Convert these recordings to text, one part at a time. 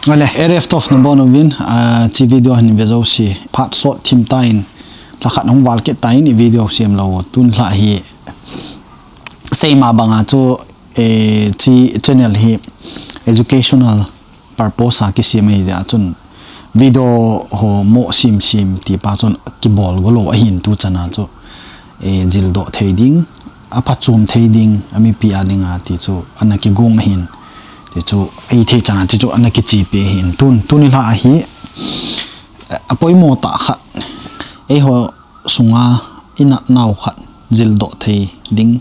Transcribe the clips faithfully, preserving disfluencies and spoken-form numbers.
Ole, area of na bon uvin, ah, chi video hin ve jouse, part short thim ta in, la khat hung val kit ta in, i video sem lou, tun la hi, seima banga chu, eh, chi channel hi educational purpose a kisem ahi jeh a chun video ho mo sim sim ti pa chun kibol go lou ahin tu chana chu, eh, jildoh thei ding, a phachom thei ding, a mipi a dinga ti chu ana kigong ahin. Ti chu ei thei chana ti chu ana kichepi ahin. Tun, tuni la ahi, eh, a poimo tah khat. Eiho sunga i nat nau khat jildoh thei ding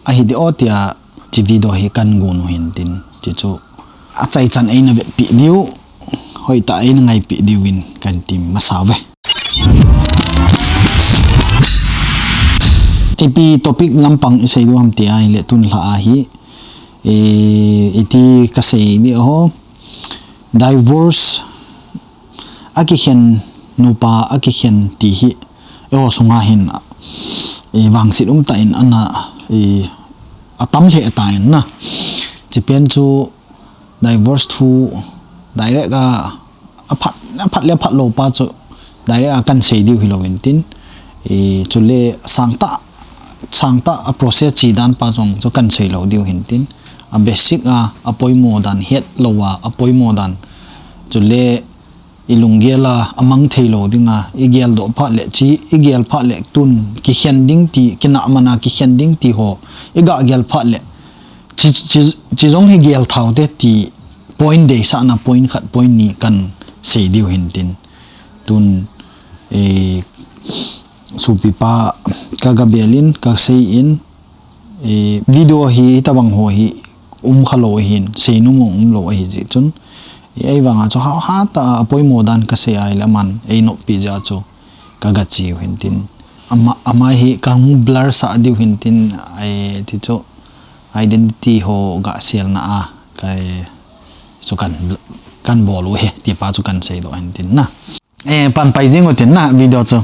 ahi di o tia chi video hi kan gon u hin tin, ti chu a chai chan eina vetpi diu, hoitah eina ngaipi diu in kan ti masa ve. Ipi topic lampang i sei diu ham ti ahile tun la ahi, e, iti ka sei di ho, divorce a kikhen, nupa a kikhen ti hi, eiho sunga hin, eh, vangset um tah in ana, eh, a tam lheh ta in na. Chi pen chu divorce thu direct a, a phat, a phat le a phat lou pa chu direct a kan sei diu hilou in tin. Eh, chule sang tah, sang tah a process chi dan pa jong chu kan sei lou diu hin tin. A basic a, a poimo dan het lou a, a poimo dan. Chule i lunggel a, a mang thei lou ding a, i geldoh phat le chi, i gel phat le tun, kikhen ding ti, kinah man a kikhen ding ti ho, i ga gel phat le, chi, chi, chi jong hi gel thau te ti, point deisah na point khat, point ni kan sei diu hin tin. Tun, eh, sopi pa ka ga bel in, ka sei in, eh, video hi, hitabang ho hi, um kha lou ahin, sei nom um lou ahi jeh chun. Eh, ahivanga chu ha, hatah a poimo dan ka sei ahile aman, ei noppi jeh a chu, ka ga chi u hin tin. Ama, ama hi ka hung blur sah diu hin tin, eh, ti chu, identity ho ga sel na a, ka, eh, chu kan, kan bol u hi, ti pa chu kan sei doh hin tin na. Eh, pan pai jing u tin na, video chu.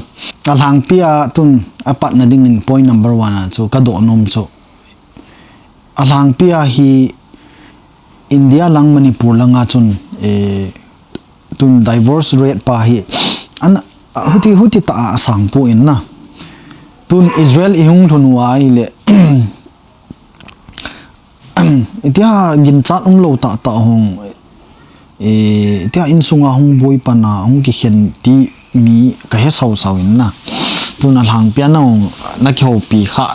A lhangpi a tun a patna ding in point number one a chu ka doh nom chu. A lhangpi a hi India lang Manipur lang a chun, eh, tun divorce rate pa hi an, huti, huti tah a sang pu in na. Tun Israel i hung lhun u ahile, itia ginchat um lou tah tah hung, eh, itia insunga hung boi pan a, hung kikhen ti mi ka he sau sau in na. Tun a lhangpi a na hung, na kihoupi kha,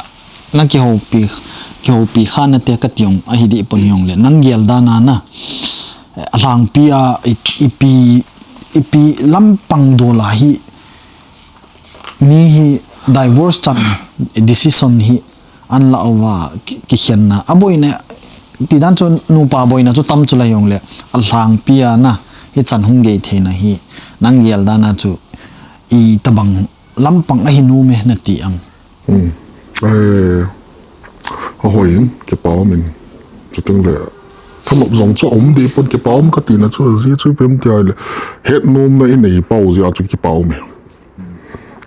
na kihoupi, kihoupi kha na te ka ti ung, ahi di pon hi ung le, nang gel dan a na. A lhangpi a, i, ipi, ipi lampang dol a hi, mi hi divorce chan decision hi an la uva ki-, kikhen na. A boina, ti dan chu nupa boina chu tam chu la hi ung le, a lhangpi a na, hi chan hung gei thei na hi, nang gel dan a chu, itabang lampang ahi nom e na ti am. Hmm. Eh, a hoi in, kipa um in. Chuteng le, thanop jong chu um di pon kipa um ka ti na chu, ji chu ipi ham ti ahile, het nom na i nei pau jeh a chu kipa um e.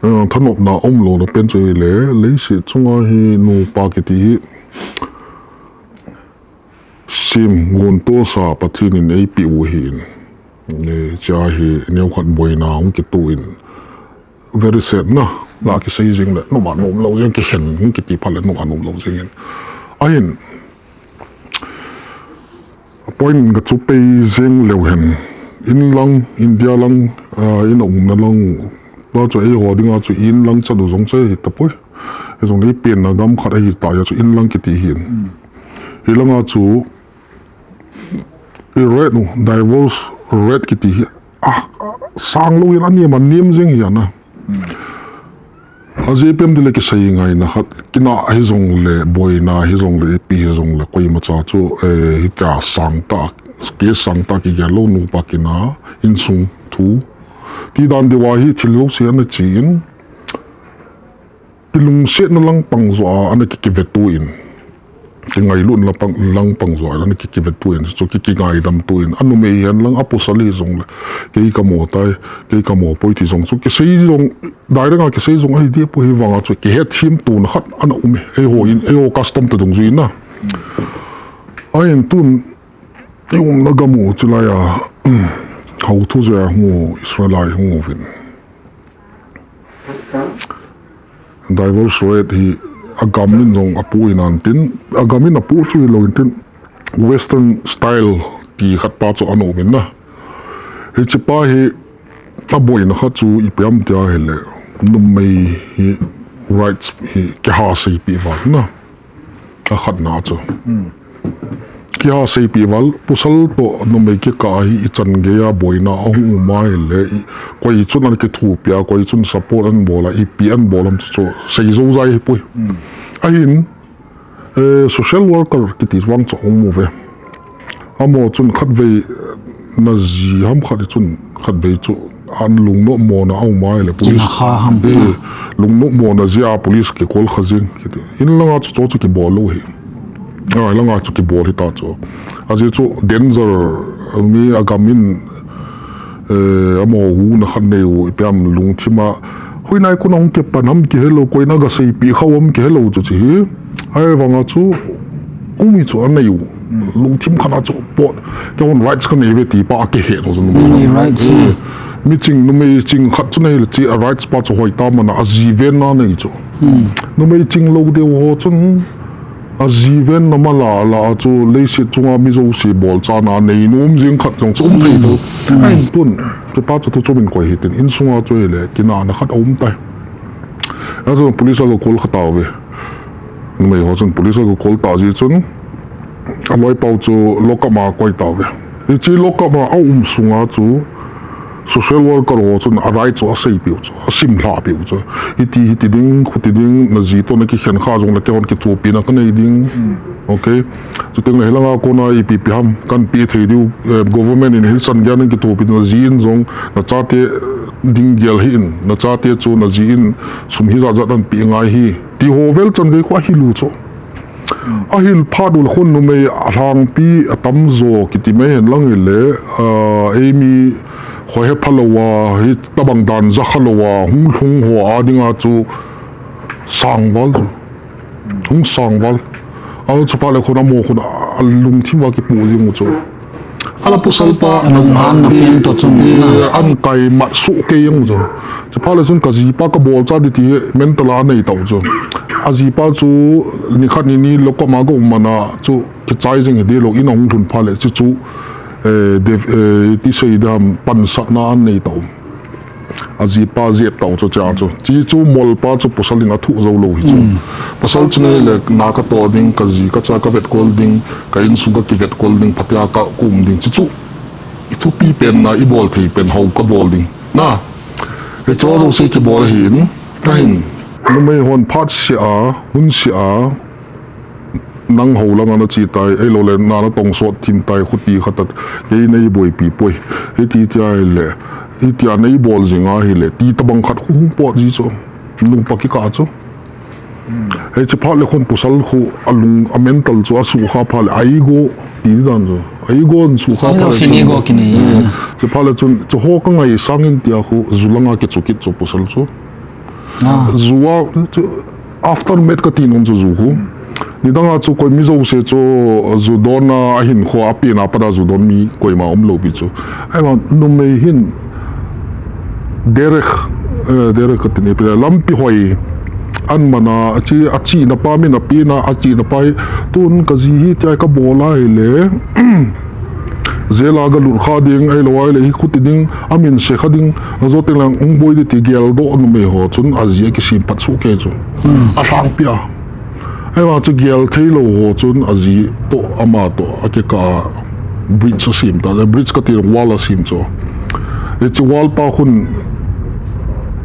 Eh, thanop na um lou na pen chu ahile, leiset chunga hi nupa kiti hi, sim gon toh sa Pathen in ei pe u ahin. Eh, chia hi neo khat boina hung kitoh in. Very sad na. La kisei jing le, nom a nom lou jing, kikhen, hung kiti phat le nom a nom lou jing in. Ahin, point ka chu pei jing leu hen. In lang, India lang, ah, in a um na lang, tua chu eiho dinga chu in lang chat u jong chu ahi tapoi. Hijong le i pen na gam khat ahi ta a chu in lang kiti hin. Hi langa chu i rate u, divorce rate kiti hi, ah, sang lou in a nem a nem jing hi a na. A jeh ipi ham ti le kisei ngai na khat, kinah hijong le, boina hijong le, ipi hijong le, koima cha chu, eh, hitia sang tah, case sang tah kigel lou nupa kina, insung thu. Ti dan diu a hi thil jouse ana chi in, kilungsetna lang pang joh a, ana ki, kivetu in. Kingailutna lang pang, lang pang joh a, ana ki, kivetu in. Chu ki, kingaidam tu in. A numei hihen lang, a pasal hijong le. Kei ka mo tai, kei ka mo poi ti jong. Chu kisei jong, direct a kisei jong ahi di poi hi vang a chu. Kihet thim tu na khat, ana um e. Eiho in, eiho custom ta dungjui na. Ahin tun, i umna gam u chilai a, hou thu jeh a hung u Israel a i hung uvin. Divorce rate hi agam in jong apoh in antin, agam in apoh chu hilou intin, Western style ti khat pa chu ana um in na. Hiche pa hi aboina khat chu ipi ham tia ahile, numei hi rights hi kiha seipeh val na. Akhatna chu. Kiha seipeh val, pasal toh numei kikah hi ichan gei a boina ahung um ahile, koi chun ana kithopi a, koi chun support ana bol a, ipi ana bol ham chu, chu sei jou jai hipoi. Ahin, eh, social worker kiti vang chu um uve. Amaho chun khatvei naji ham khat chun khatvei chu ana lungnom mona aum ahile police, lungnopmona jeh a police kicall kha jing kiti. In langa chu, chu, chu kibol lou hi. A, in langa chu kibol hita chu. Ajeh chu danger, mi agam in, eh, amaho huna khat nei u, ipi ham lungthim a. Hoinai kona hung kipan ham kihelou, koina gaseipeh kha u ham kihelou chu chu hi. Ahivanga chu, umi chu anei u. Lungthim khat a chu pot, keihon rights kanei uve ti pa akihe u chu. Numei rights. Miching, numei ching khat chu nei le chu a rights pa chu hoitah mana aji venna nei chu. Numei ching lou deu ho chun, aji venna mala la a chu leiset chunga mi jouse bolchahna nei nom jing khat jong chu um thei chu. Ahin tun, kei pa chu thu chom in koi hitin, insunga chu hile, kinahna khat aum tai. Achu police a gacall kha tauve. Numei ho chun police a gacall ta jeh chun, aloipa u chu lockup ma koi tauve. Hiche lockup ma aum sunga chu social worker ho chun a right chu aseipeh u chu, asimlhah peh u chu. Hiti, hiti ding, khuti ding, naji toh nakikhen kha jongle keihon kithopina kanei ding. Chuteng le hilanga kona ipi ipi ham kanpeh thei diu, government in hichan geiya nakithopi, naji in jong nachate ding gel hih in, nachate chu naji in sum hijat jat anpeh ngai hi, ti ho vel chan gei khu ahil u chu. Ahil phat u le khun numei alhangpi atamjo kiti mai hen lang hile, eimi khoi hepha lou a, hitobang dan jakha lou a hung lhung ho a dinga chu sangval, hung sangval. Achu phat le khun amaho khun alungthim a kipoh jing u chu. Ala pasalpa, alunghanna pen toh chun, an kaimat soh kei jeng u chu. Chuphat le chun kajipa kabolcha ding ti mental a anei tau chu. Ajipa chu nikhat nini lockup ma ga um mana chu kichai jing hi ding lou in ahung lhun phat le chu chu, ti sei dam, pansatna anei tau. Ajipa jep tau chu cha chu. Chi chu molpa chu pasal in athoh jou lou hi chu. Pasal chu nei le na katoh ding, kaji kacha kavetkol ding, ka insung kakivetkol ding, phatea ka um ding. Chi chu ithupi penna, ibol thei pen ho kabol ding. Na, hiche jouse kibol ahin, ahin. Numei hon phat seh a, hun seh a, nang ho langa nache tai, ahiloule na natong sot thim tai, khuti khat a, kei neiboipi poi. Hiti tia hile, hitia neibol jing ahile, ti tobang khat khu hung pot ji chu. Lungpa kikah chu. Hiche phat le khun pasal khu alung, amental chu asukha phat le, a ego ti dan chu. A ego in sukha phat le chun, chuphat le chun, chuho kangaisang in tia khu, ju langa kichu kit chu pasal chu. Ju a, chu, after mat kati nom chu ju khu. Nidanga chu koi mi jouse chu ju donna ahinkhoa apehna pat a ju don mi koima umlou pi chu. Ahivang numei hin direct, direct kati ni pi lampi hoi an mana, achi, achihna pa min apehna, achihna pa hi, tun kaji hitia kabol ahile, jail a galut kha ding, ahilou ahile hi khuti ding, amin se kha ding, ajo teng lang hung boi ding ti geldoh numei ho chun aji akisem phat soh kei chu. Alhangpi a. Ahivang chu gel theilou ho chun aji toh ama toh akikah a bridge asem ta, bridge kati wall asem chu. Hiche wall pa khun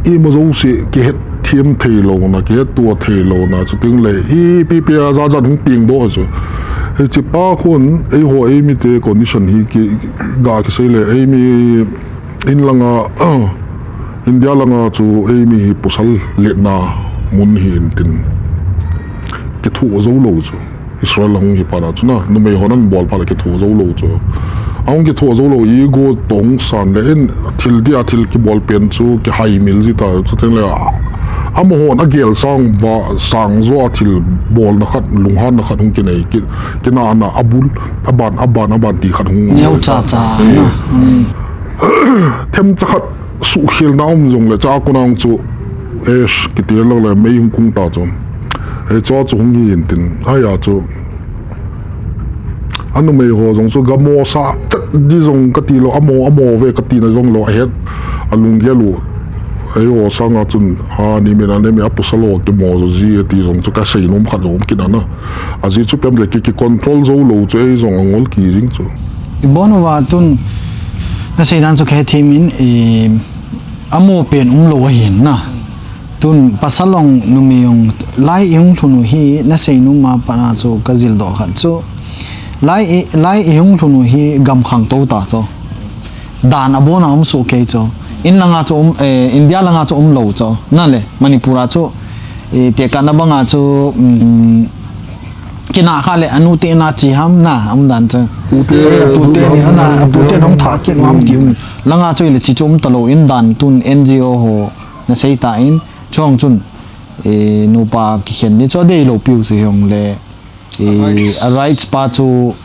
ima jouse kihetthem theilouna, kihetto theilouna, chuteng le ipi ipi a jat jat hung pengdoh chu. Hiche pa khun eiho eimite condition hi ga kisei le eimi in langa, India langa chu eimi hi pasal letna mun hi intin kithoh joulou chu. Israel ahung hi phat a chu na, numei hon anabol phat le kithoh joulou chu. Ahung kithoh joulou, ego toh hung san le in, thil dia thil kibol pen chu kihaimil ji ta, chuteng le Amahon agel sang va, sang jo a thil bolna khat, lunghanna khat hung kinei, ki, kinahna abul, aban, aban, aban ti khat hung. Neo cha cha, eh, na. Mm. Themcha khat suhkhelna um jongle cha kunang chu, eish, kiti lou le mei hung kung ta chu. Hiche chu hung hi intin, ahi a chu. Anumei ho jong chu gamo sa chat di jong kati lou, amo, amo ve kati na jong lou, ahet, alunggel u. Eiho sanga chun, ha, ni min a, ni min a pasal ho kimo jo ji, ti jong chu kasei nom khat jong um kit ana. Ajeh chu ipi ham itile ki, ki control jou lou chu, ei jong angol kit jing chu. Ibon uva tun, nasei dan chu kahe thei min, i, amo pen um lou ahin na. Tun pasal jong numei jong lai ihung lhun u hi nasei nom a pat a chu kajil doh khat chu. Lai i, lai ihung lhun u hi gam khangtou ta chu. Dan abon a um soh kei chu. In langa chu um, eh, India langa chu um lou chu. Na le, Manipur a chu, eh, tekahna banga chu, um, kinah kha le anu te na chi ham na, um dan chu. Pute, eh, pute ni na, pute nong tha kit u ham ti um. Langa chu ile chi chu um ta lou in dan tun N G O ho nasei ta in. Chong chun, eh, nupa kikhen ni chu adei lou piu chu hijongle, eh, a rights pa chu,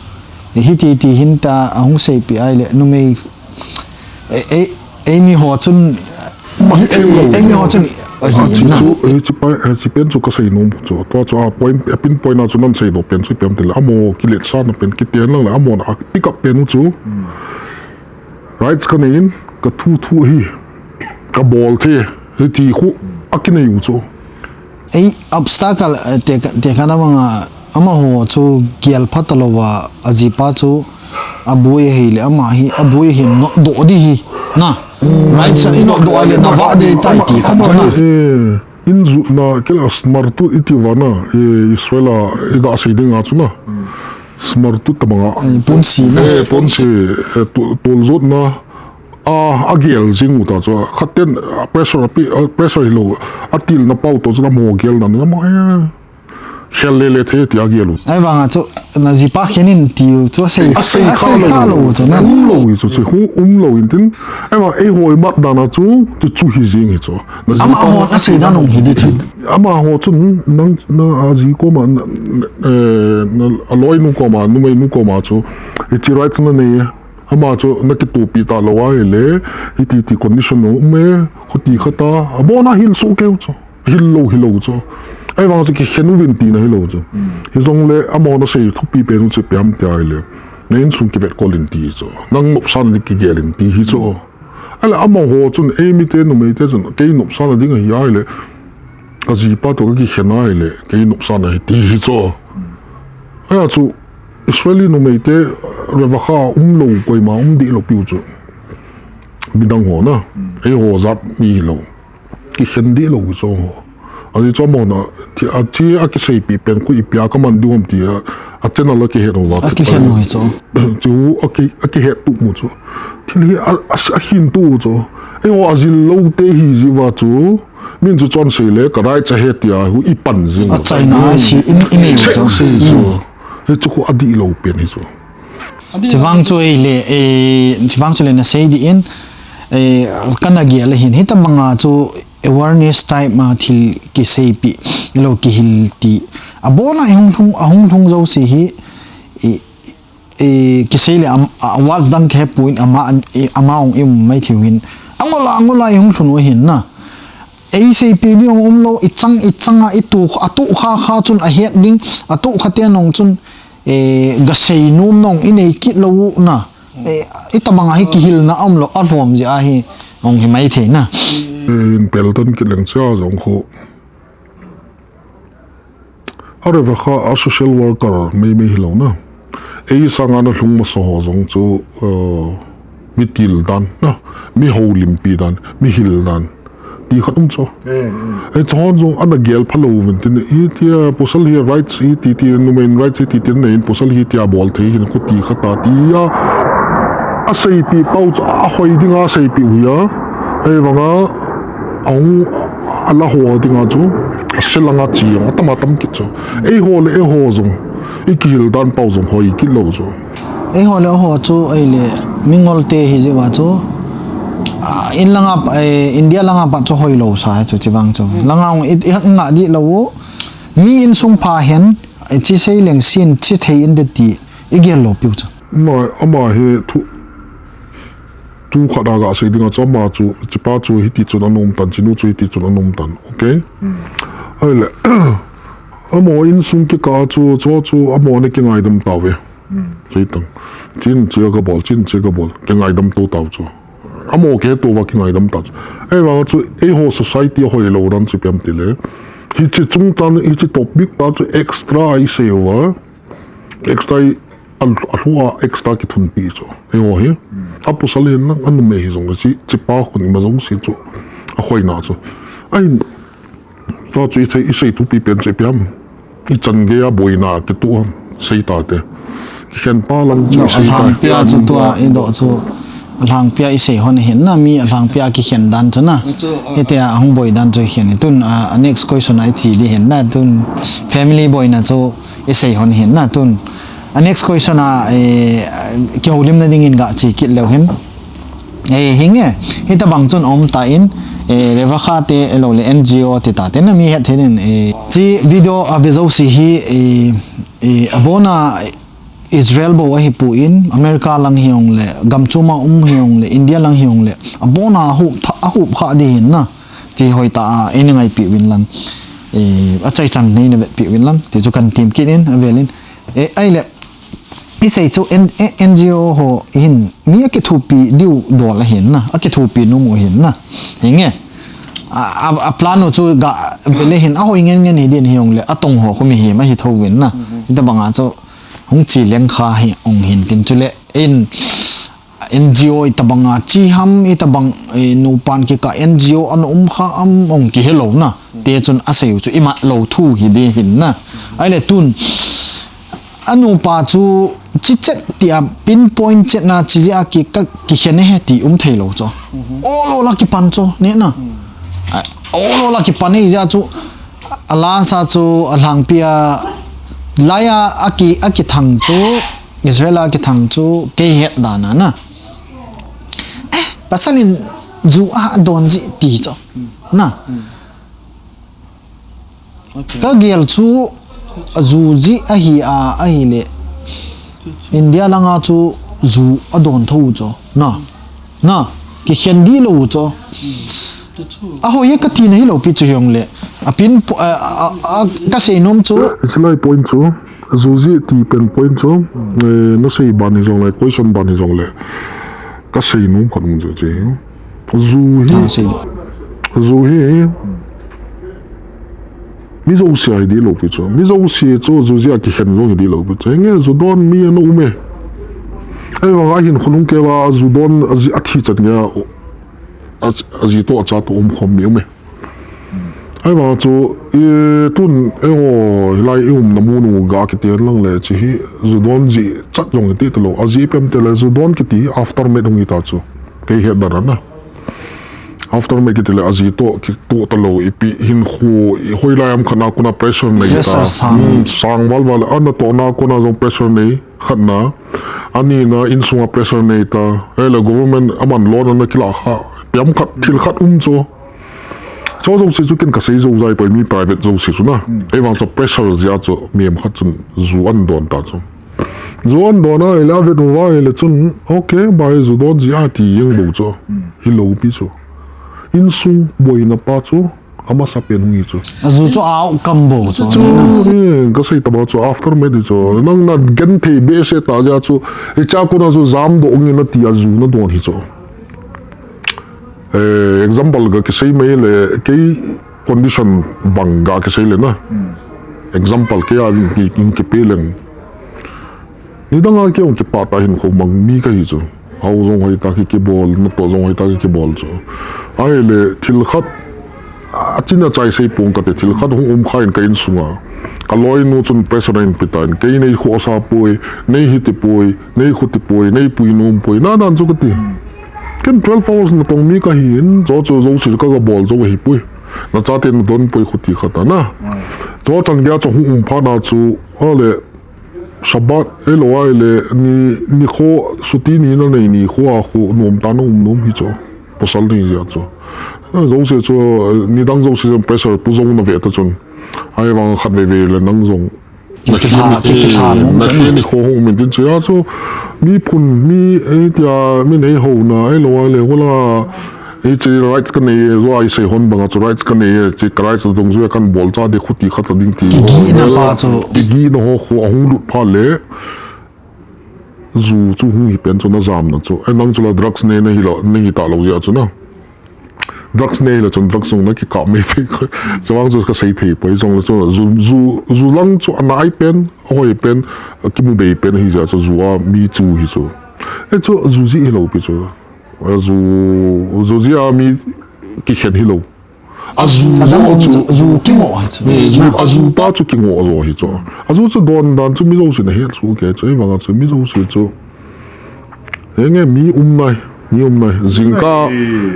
eh, hiti ti hin ta ahung seipeh ahile, numei, eh, eh, eimi ho chun, eh, eimi ho chun, eh, ah, chi na. Chu, eh, chi pa, eh, chi pen chu kasei nom chu. Tua chu a point, a pin point a chu nan seidoh pen chu ipi ham itile, amo kiletsahna pen, kiten lang le, amo na pick up pen u chu. Rights kanei in, kathu thu hi, kabol thei, hiti khu, akinei u chu. Ei obstacle, eh, te, tekahna banga, amaho chu gel pha ta lou a, ajipa chu, aboi ahile, ama hi, aboi hi, notdoh di hi, na. Rights a inotdoh a le, navah di tai ti khat chu na. Eh, in jutna, kila smartut iti uva na, eh, Israel a, iga sei ding a chu na. Smartut tabang a. Eh, ponsi na. Eh, ponsi, eh, to-, toljotna, a, agel jing u ta chu. Khat ten, a, pressure, a, pressure hilou, atilna pau toh chu amaho gelna, amaho, eh, khel lele thei ti agel u. Ahivanga chu, najipa khen in ti u chu asei, asei kha lou chu na. Um lou hi chu, chu khu um lou in tin. Ahivang eiho imat dan a chu, chu chu hi jing hi chu. Amaho asei dan hung hi di chu. Amaho chun nang, na aji koma, na, eh, na, aloinu koma, numeinu koma chu, hiche rights nanei e. Ama chu nakitopi talou ahile, hiti ti condition um e, khuti khat a, abon a hil soh kei u chu. Hil lou, hil lou chu. Ahivang chu kikhen uvin tina hilou chu. Hijongle amahon asei thupi pen u chu ipi ham tia ahile, na insung kivetkol in ti chu. Nang nopsahna ding kigel in ti hi chu. Ahile amaho chun, eimite, numeite chun, kei nopsahna ding ahi ahile, kajipa toh kakikhen ahile, kei nopsahna ahi ti hi chu. Ahia chu, Israeli numeite, revakha umlou, koima um deh lou piu chu. Midang ho na, eiho jat mi hilou. Kikhen deh lou chu ho. Ajeh chu amahon a, thi, a thi a kiseipeh pen khu ipi a kaman diu ham ti a, a channel a kihet uva. A kikhen u hi chu. Chu a ki, a kihet tup u chu. Thil hi a, a, a hin tup u chu. Eiho ajil lou te hi jeh uva chu. Min chu chon sei le, ka rights ahi tia, hu ipan jing. Achaina a si, i, inei u chu. Hichu khu adih lou pen hi chu. Chuvang chu ei le, eh, chuvang chu le nasei dih in, eh, kana gel ahin, hitabanga chu awareness type ma thil kiseipeh, lou kihil ti. Abon a ihung lhung, ahung lhung jouse hi, i, i, kisei le am, a, words dang kihepoi ama, i, ama ong i um mai thei u hin. Angol a, angol a ihung lhun u ahin na. Eiseipeh ding ong umlou, ichang, ichang a, itu, atuh kha kha chun ahet ding, atuh kha te nong chun, eh, gasei nom nong inei kit lou u na. Eh, itabang a hi kihilna umlou, alhom jeh a hi ong hi mai thei na. Eh, in pelton kit leng cha jong khu. A revakha a social worker meimei hilou na. Ei sanga na lhung masa ho jong chu, uh, mi til dan na, mi houlimpi dan, mi hil dan. Ti khat um chu. Eh, eh. Ei chon jong ana gel phalou vin tin, i tia pasal hi rights i ti ti, numei rights i ti ti nei in pasal hi tia bol thei hin khuti khat a ti a. Aseipeh pau chu, ahoi dinga seipeh u hi a. Ahivanga, Ahung, ala ho dinga chu, aselang a chi jong, atam atam kit chu. Eiho le eiho jong, i kihil dan pau jong hoi kit lou chu. Eiho le eiho chu, ei le, mingol te hi jeh uva chu, Ah, in langa, eh, India langa pat chu hoilou sa hi chu chivang chu. Langa hung i, i, i ngah dih lou u. Mi insung pha hen, eh, chi sei leng sin, chi thei in de ti, i gel lou piu chu. Ama, ama hi thu, thu khat a ga sei ding a chu ama chu, chipa chu hiti chun ana um tan, chinu chu hiti chun ana um tan. Okay? Ahile, amaho insung kikah chu, chu, chu amaho ana kingaidam tauve. Sei tang. Chin chia ka bol, chin chia ka bol. Kingaidam to tau chu. Amaho kihe to uva kingaidam ta chu. Ahivang chu, eiho society a hoilou dan chu ipi ham itile. Hiche chung tan, hiche topic ta chu extra i sei uva. Extra i, a, alhua extra kithunpi chu. Eiho hi. Apasal hihen lang, anumei hijong le chi, chipa khun ima jouse chu. Ahoina chu. Ahin, Tua chu i sei, i sei thupi pen chu ipi ham. I chan gei a boina kitoh ham. Sei tate. Kikhen pa lang chu i sei ta. Alhangpia chu tua i doh chu. Alhangpia i sei hon hin na, mi alhangpia kikhen dan chu na. Hitia hung boi dan chu i khen. Tun, a, a next question a i che ding hin na. Tun family boina chu i sei hon hin na. Tun a next question a, eh, kihoulimna dingin ga che kit leu hen. Eh, hinge, hitabang chun um tan, eh, Revakha te, ahilou le N G O te tate na mi het theinin, eh, chi video a ve jouse hi, eh, eh, abona Israel bou ahipon, America lang hijong le, gamchom a um hijong le, India lang hijong le, abona ahup tha, ahup kha ding hin na, chi hoitah a, eina ngaipi uvin lang, eh, achaichan neina vetpi uvin lang, ti chu kan tem kit in, avelin, eh, ahile, I sei chu N-, N-, N G O ho hin mi akithopi diu dol ahin na, akithopi nom u hin na. Hinge. A, a, a plan u chu ga vele hin ahoi ngen ngen hi din hijong le atong ho khu mihem ahi thouvin na. Hitabanga chu hung chi leng kha hi ong hin tin chule in N G O hitabanga chi ham hitabang, eh, nupan kikah N G O ana um kha am ong kihelou na. Te chun asei u chu imat lou thu hi ding hin na. Ahile tun Anupa chu chi chet tia pinpoint chetna chi jeh a ki, ka, kikhen e he ti um thei lou chu. Ol ol a kipan chu, ne na. A, ol ol a kipan e jeh a chu, a last a chu alhangpia, lai a, aki, akithang chu, Israel a kithang chu, kei het dan a na. Eh, pasal in ju adon ji ti chu. Na. Ka gel chu aju ji ahi a, ahile India langa chu ju adon tho u chu. Na. Na. Kikhen di lou u chu. Ahoi e ka tina hilou pi chu hijong le. A pin po-, a, a, a, ka sei nom chu. Isilai point chu. Ju ji ti pen point chu. Eh, na sei ban hijong le, question ban hijong le. Ka sei nom khat um chu chu. Ju hi. Ah, sei. Ju hi. Mi jouse hi di lou pi chu. Mi jouse chu ju ji a kikhen jong hi di lou pi chu. Hinge ju don mi ana um e. Ahivang a hin khonung keu a ju don a ji a thi chan gei a, a, aji toh acha toh um khom mi um e. Ahivang chu, i, tun, eiho, hilai i umna mun u ga kiti hen lang le, chi hi, ju don ji chat jong hi ti talou. Aji ipi ham itile, ju don kiti, after math hung hi ta chu. Kei het dan a na. After math kiti le aji toh, kitoh talou ipi hinkho, i hoilai ham khat na kona pressure nei ta. Pressure sang. Hmm, sang val val, ana tohna kona jong pressure nei, khat na. Ani na insunga pressure nei ta. Ahile government aman loan ana kila kha. Ipi ham khat, thil khat um chu. Chu jouse chu ken ka sei jou jai poi mi private jouse chu na. Ahivang chu pressure jeh a chu mihem khat chun ju ana don ta chu. Ju ana don a, ahile avet uva ahile chun, okay, bai ju don ji a ti jeng bou chu. Hilou pi chu. Insung boina pa chu, amasa pen hung hi chu. Aju chu outcome bou chu. Chu, eh, ka sei taba chu after math hi chu. Nang na genthei behseh ta jeh a chu. Hiche a kona chu jamdoh nge nati a ju na don hi chu. Eh, example ga kisei mai le, kei condition bang ga kisei le na. Example kei a ding ki, ki, kipe leng. Nidang a kei ong kipah tah hinkho mang mi kahi chu. Hao jong hoitah ki kibol, natoh jong hoitah ki kibol chu. Ahile thil khat, a, achina chai sei pong kate thil khat hung um kha in ka insunga. Ka loinu chun pressure in pe tan, kei nei khosa poi, nei hiti poi, nei khuti poi, nei pui nom poi, na dan chu kati. Ken twelve hours natong mi kahin, chu chu jouse ka, ka bol jou ahi poi. Na chate na don poi khuti khat a na. Chu chan gei a chu hung um phat na chu, ale, Shabbat, ahilou ahile, ni, nikho, suti ni na nei nikho a khu, nom tah a um nom hi chu. pasal ni jia chu. Jouse chu, nidang jouse jong pressure pu jong na ve ta chun. Ahivang khat veve le nang jong. Kikilha, kikilha nung chun. Nani kho hung min tin chu ya chu. Mi phun, mi, eh, tia, min ei ho na, ei lo a le, hula, ei chi rights ka nei, jo ai sei hon banga chu rights ka nei, chi ka rights dong ju kan bol cha de khuti khat ding ti. Kigina pa chu. Kigina ho khu ahung lut pha le. Ju chu hung hi pen chu na jam na chu. Eh, nang chu la drugs ne na hi lo, na hi ta lo jia chu na. Drugs ne hi lo chun drugs jong na kikap mai phi. Chuang chu ka sei thei poi jong le chu ju, ju, ju lang chu ana ai pen, hoi pen, kimu bei pen hi jia chu ju a mi chu hi chu. Eh, chu ju ji hi lo pi chu. Eh, ju, ju ji a mi kikhen hi lo. A ju, a dang jo chu, ju, ju kingoh hi chu. Eh, ju, a ju pa chu kingoh jo hi chu. A ju chu don dan chu mi jouse na het chu ke chu, ei vang a chu mi jouse chu. Henge mi um nai, mi um nai. Jingkah,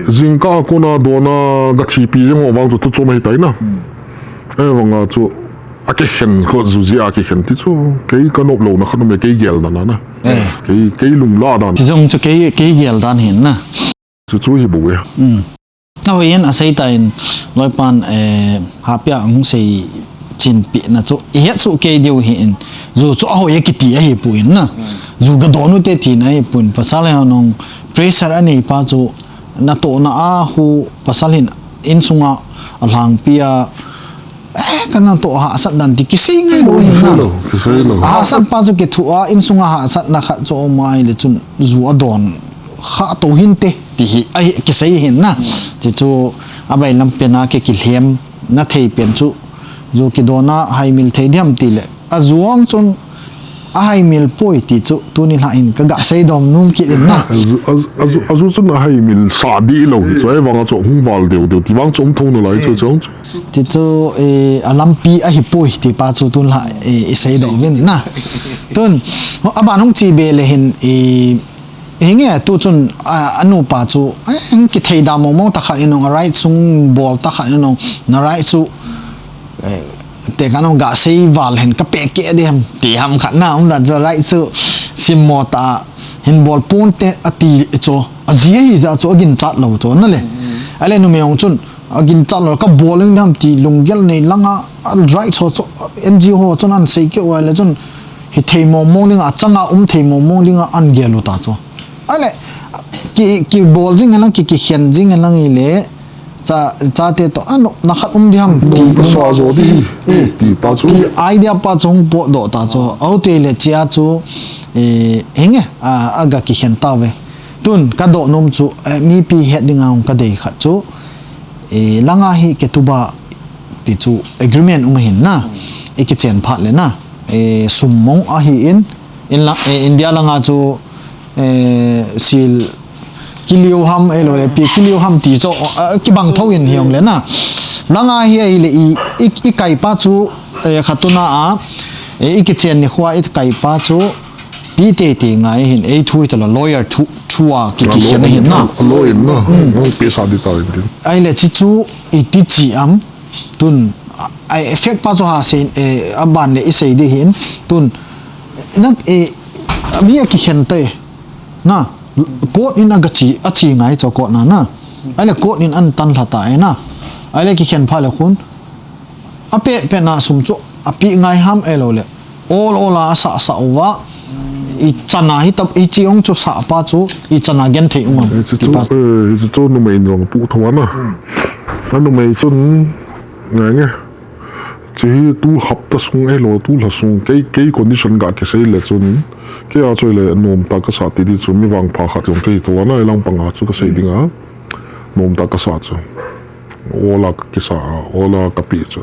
jingkah a kona dona ga thipi jeng ho vang chu tu chu mai tai na. Ei vang a chu a kikhen kho ju ji a kikhen ti chu. Kei ka nop lo na khat um e kei gel na na na. Eh. Kei, kei lung la dan. Ti jong chu kei, kei gel dan hin na. Chu chu hi bu e. Mm. Na hoi in a sei ta in, loipan, eh, hapia hung sei chin pi na chu, i het su kei diu hi in, ju chu a hoi a kiti a hi pu in na. Ju ga don u te ti na hi pu in, pasal he nong pressure a nei pa chu, na to na a hu, pasal hin in sunga a hlang pi a, eh, ka na to hahsat dan ti kisei ngai lo hin na. Kisei lo, kisei lo. Hahsat pa chu kithu a, in sunga hahsat na khat chu om ai le chun ju a don kha to hin te. Ti hi, ahi, kisei hin na. Ti chu, a bailam pen a ki, kilhem na thei pen chu, ju kidon a haimil thei diam ti le. A ju ang chun, a haimil poi ti chu, tuni la in ka ga sei dom num kit in na. A ju, a, a ju, a ju chun a haimil sa di lo hi chu, ei vang a chu hung val deu deu, ti vang chu um thong na lai chu, eh, chang chu. Ti chu, eh, a lampi a hi poi, ti pa chu tun la, eh, i sei dom vin na. Tun, a ban hung chi be le hin, eh, Hinge, tu chun, a, a nupa chu, eh, hung kithei da mong mong ta khat in ong, a right sung bol ta khat in ong, na right chu, eh, te ka nong ga sei val hen ka pe ke de ham, ti ham khat na, um da chu right chu, sim mo ta, hin bol pon te a ti chu, a ji hi ja chu, a gin chat lo chu, na le. A le numei ong chun, a gin chat lo, ka bol ing dam ti, lunggel nei langa, a right chu chu, N G O ho chun an sei ke o le chun, Hi thei mong mong ding a, changa um thei mong mong ding a, an gel u ta chu. Ahile, ki, kibol jing lang, ki, kikhen jing lang ile, cha, chate to, a nopna khat um di ham, ti, ka sa jo di, eh, ti pa chu. Ti idea pa chu hung potdoh ta chu. Aute le chia chu, eh, hinge, a, a ga kikhen ta ve. Tun, ka doh nom chu, eh, mipi het ding a hung ka dei khat chu. Eh, langa hi ketuba ti chu agreement um ahin na. I kichen phat le na. Eh, sum mong ahi in, in la, eh, India langa chu, eh, sil kiliu ham, eh, lo le pi kiliu ham ti chu, eh, kibang tho in hi ong le na. Langa hi ahile i, i, i kai pa chu, eh, khatuna a, eh, i kichen ni khua i kai pa chu, Pi tete ngai hin, ei thu hi tala lawyer thu, thu a ki, kikhen ahin na. Lawyer na. Hmm. Nang pi sa di ta in tin. Ahile chi chu, iti chi am, tun, a, a effect pa chu ha sei, eh, a ban le i sei di hin, tun, na, eh, a mi a kikhen te, na, court in a ga chi, a chi ngai chu court na, na. Ahile court in an tan lha ta e na. Ahile kikhen pha le khun, a pet pet na sum chu, a pi ngai ham e lo le. Ol ol a sa sa uva, i chana hi tap, i chi ong chu sa pa chu, i chana gen thei ong am. Hichu chu, eh, hichu chu numei in jong pu tho ana. A numei chun, ngai nge. Chi hi tu hapta sung e lo, tu lha sung, kei, kei condition ga kisei le chun, kei a chu le nom ta ka sa ti di chu, mi vangpha khat jong kei tho ana, i lang panga chu ka sei ding a. Nom ta ka sa chu. Ol a ka kisa, ol a ka pi chu.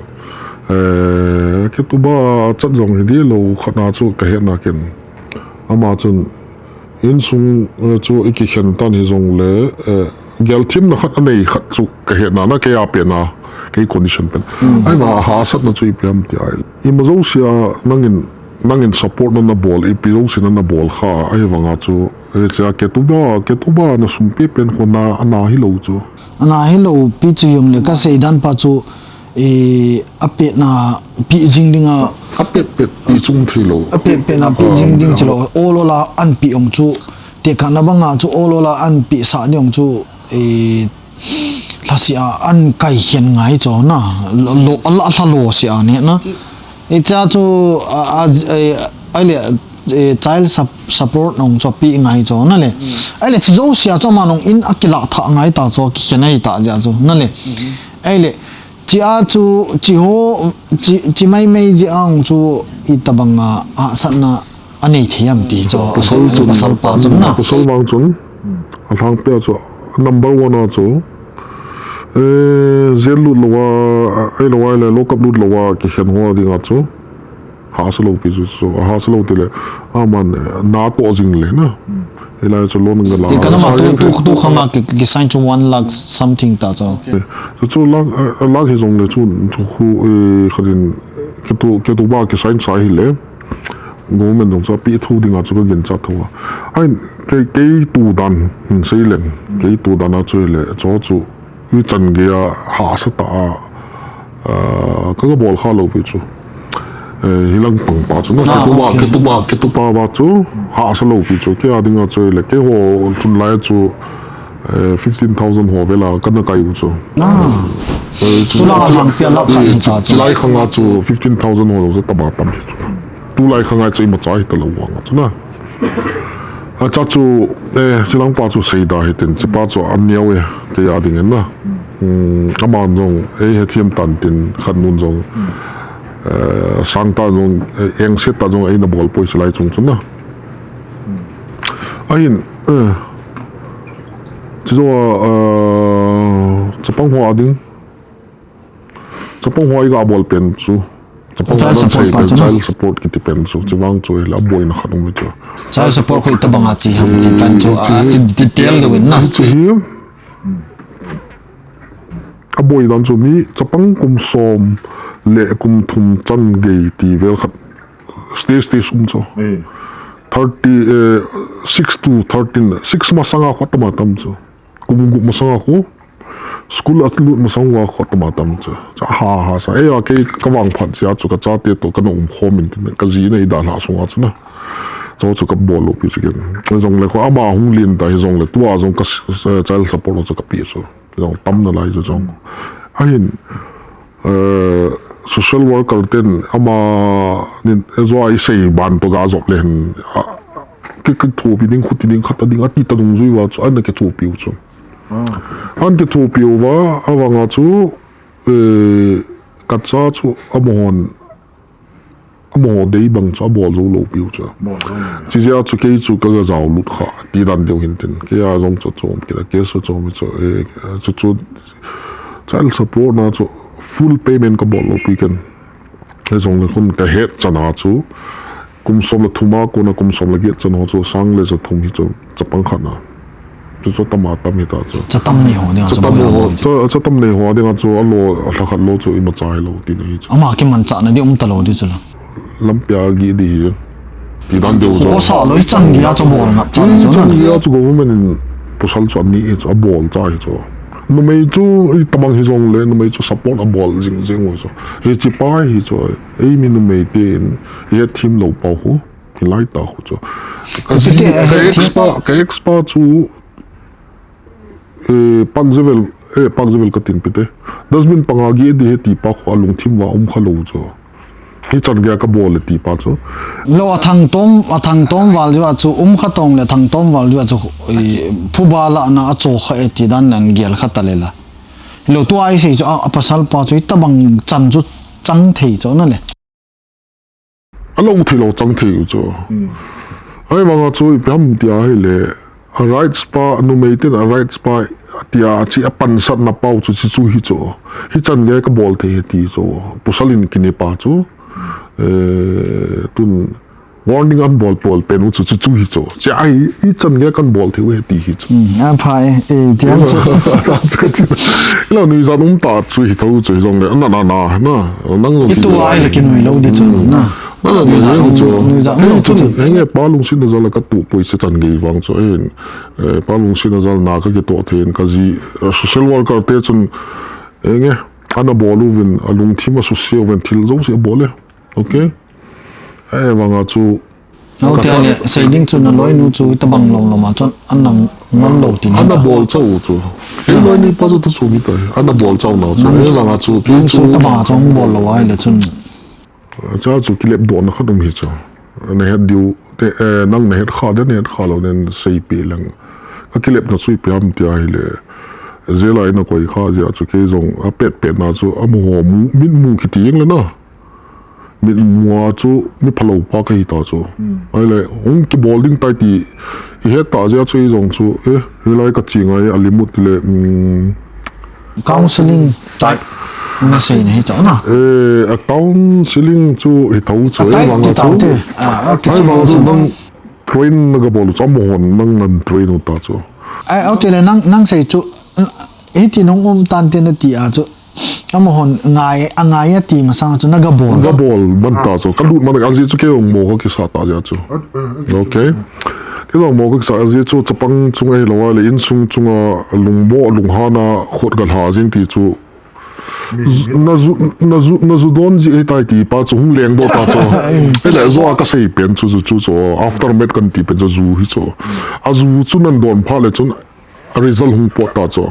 Eh, ketuba chat jong hi di lo khat na chu ka hetna ken. Ama chun insung, eh, chu i kikhen tan hi jong le, eh, gelthimna khat a nei khat chu ka hetna na kei a pen a, kei condition pen. Mm. Ahivang a hahsatna chu ipi ham ti ahile. Ima jouse a nangin Nangin support na na bol, ipi jouse na na bol kha, ahivanga chu, eh, chia ketuba, ketuba na sum pi pen khu na, ana hi lo chu. Ana hi lo pi chu jong le ka sei dan pa chu, eh, a pet na pi jing ding a. A pet pet pi chung thei lo. A pet pet na pi jing ding chu lo, ol ol a an pi ong chu, te ka na banga chu ol ol a an pi sa ding ong chu, eh, lhasi a an kai hian ngai chu na, lo, lo, a la, lha lo si a ni na. Eh, cha chu, a, a, eh, ai le, eh, child sup-, support nong chu pi ngai chu na le. Ai le chi zo si a chu ma nong in a kila tha ngai ta chu ki hian ai ta ja chu na le. Ai le, chi a chu, chi ho, chi, chi mai mai ji ang chu i tabang a, a sat na a nei thei am ti chu, pasal chun, pasal pa chun na. Pasal vang chun, a lhang pia chu, number one a chu, eh, jail lut lo a, ai lo a le, lock up lut lo a, ki hian ho ding a chu, hahsa lo pi chu chu, a hahsa lo ti le, a man, eh, na to jing le na. Hilai chu loan ka la. Ti ka na ma tu, tu, tu khang a ki, ki sign chu one lakh something ta chu. Eh, chu chu lakh, eh, lakh hi jong le chu, chu khu, eh, kha din, ke tu, ke tu ba ki sign sa hi le. Government jong chu a pi thu ding a chu ka gin cha thu a. Ai, kei, kei tu dan, hin sei leng. Kei tu dan a chu hi le, chu chu, i chan gei a hahsa ta a, ah, ka, ka bol kha lo pi chu. Eh, hilang pang pa chu, na, ah, ke tu ba, okay, ke tu ba, ke tu pa ba chu, hahsa lo pi chu. Kei a ding a chu hi le, kei ho tun lai chu, eh, fifteen thousand ho vela ka na kai u chu. Ah. Eh, chu, tu la chu, lang pia lakh khat, eh, hi ta chu. Chilai khang a chu fifteen thousand ho chu tama tam hi chu. Tu lai khang a chu ima cha hi ta lo vang a chu na. A cha chu, eh, chilang pa chu sei da hi tin, chi pa chu an neo e, kei a ding in na. Hmm, ama jong, eh, he thiam tan tin khat nun jong, eh, sang ta jong, eh, eng set ta jong, eh, na bol poi chilai chung chu na. Ahin, eh, chi zo a, ah, chapang ho a ding. Chapang ho i ga bol pen chu. Chapang ho child support pa chu na. Child support kiti pen chu. Chi vang chu hi la boina khat um chu. Child support khu i tabang a chi ham ti pen chu. Eh, a, chi ti, ti tel lo in na. Chi hi. A boi dan chu mi chapang kum som le kum thum chan gei ti vel khat. Stage, stage um chu. Eh. Thirty, eh, six to thirteen, six masang a khu tama tam chu. Kum gup masang a khu. School a lut masang a khu tama tam chu. Cha ha ha sa. Eh, a kei ka vang phat sia chu ka chate to ka na um khom in tin. Ka ji na i dan ha sung a chu na. Chu chu ka bol lo pi chu ken. Jong le khu ama hung lin ta hi jong le tua jong ka s-, s-, child support chu ka pi chu. Jong tam na lai chu jong. Ahin, eh, social worker ten ama nin, eh, zo a i sei ban to ga jop le hin, a, ki, kithopi ding, khuti ding, khat a ding, a ti ta dung jui va chu, an kithopi u chu. Ah. An kithopi u va, a vang a chu, eh, ka cha chu, a mohon, a mo dei bang chu a bol zo lo piu chu. Bol zo lo. Chi jia chu kei chu ka ga jao lut kha, ti dan deu hin tin. Kei a jong chu chom kila, kei chu chom chu, eh, chu chu child support na chu full payment ka bol lo pi ken. He jong le khun ka het chana chu, kum som le thum a kona kum som le get chan ho chu sang le ja thum hi chu. Chapang khat na. Chu chu tam a tam hi ta chu. Cha tam nei ho ding a chu. Cha tam boi nei a ho, boi. Cha, cha tam nei ho ding a chu a lo, a lha khat lo chu ima chai lo ti na hi chu. Ama kimanchah na di um ta lo di chu la. Lampi a gi di hi. Ti dan deu chu. Ho sa lo i chan gei a chu bol ngap cha chu. I chan gei a chu government in pasal chu ani hi chu a bol cha hi chu. Numei chu i tabang hi jong le numei chu support a bol jing jing u chu. Hi chi pa hi chu. Ei mi numei te in i thim lo pa hu. Hilai ta khu chu. Ka, ka ex pa, ka ex pa chu, eh, Park Jevel, eh, Park Jevel ka tin pite. Dustbin panga gi di he ti pa khu a lungthim va um kha lo chu. Hi chan gei a ka bol le ti pa chu. Lo a thang tom, a thang tom val ju a chu um kha tong le thang tom val ju a chu, eh, phuba la na a cho kha e ti dan nan gel kha ta le la. Lo tu ai sei chu a, a pasal pa chu i tabang chan chu chang thei chu na le. A lo thei lo chang thei u chu. Hmm. Ai vang a chu ipi ham ti a hi le, a rights pa, numei ten a rights pa ti a chi a pansat na pau chu chi chu hi chu. Hi chan gei ka bol thei hi ti chu. Pasal in kini pa chu. Eh, tun warning an bol pol pen u chu chi chu hi chu. Chi ai hi chan gei kan bol thei u hi ti hi chu. Hmm, a pha e, eh, ti ang chu. Lo nui zan um ta chu hi tho chu hi jong le. Na, na, na, na. Nang lo i tu ai le kinui lo di chu na. Na, na, nui zan um chu. Nui zan um chu. Heng e pa lungsit na jal ka tu poi se chan gei vang chu. Eh, eh, pa lungsit na jal na ka kito thei in ka ji, eh, social worker te chun, eh, nge, ana bol u vin, a lungthim a su se u vin thil zo se bol le. Okay? Eh, vang a chu. Ho ti a le, sei ding chu na loi nu chu i tabang lom lom a chun an nang man lo ti na. Ana bol cha u chu. Ei loi ni pa chu ta chu mi ta. Ana bol chau na chu. Ei vanga chu. Nang chu ta ma chong bol lo ai le chun. Cha chu kilep do na khat um hi chu. Na het diu te, eh, nang na het kha den, het kha lo den sei pi lang. A kilep na sui pi am ti ai le. Zela ina koi kha zia chu kei zong a pet pet na chu a mu ho mu, min mu kiti ing le na. Mi mua chu, mi phalo pa ka hi ta chu. Ai le, hung kibol ding tai ti, i het ta zia chu i zong chu, eh, hi lai ka chi ngai a limut le, mm, Counseling type na sei na hi cha na. Eh, a counseling chu hi tho chu, A type ei vang ti chu. Tau te. Ah, okay, Ai vang chu chu. Nang train na ka bol chu, a mu hon nang nan train u ta chu. Ai, au te le nang, nang sei chu, eh, hi ti nong um tan te na ti a chu. Amahon ngai, a ngai a ti masang chu na ga bol. Ga bol man ta chu. Ka lut man a zi chu kei ong mo ka kisa ta zia chu. Okay. Kei ong mo ka kisa a zi chu chapang chunga hi lo a le insung chunga lungmo lunghana khut ga lha zing ti chu. Na zu, na zu, na zu don zi e tai ti pa chu hung leng do ta chu. Ele zo a ka sei pen chu chu chu chu. After met kan ti pen chu zu hi chu. A zu chu nan don pha le chun A result hung pot ta chu.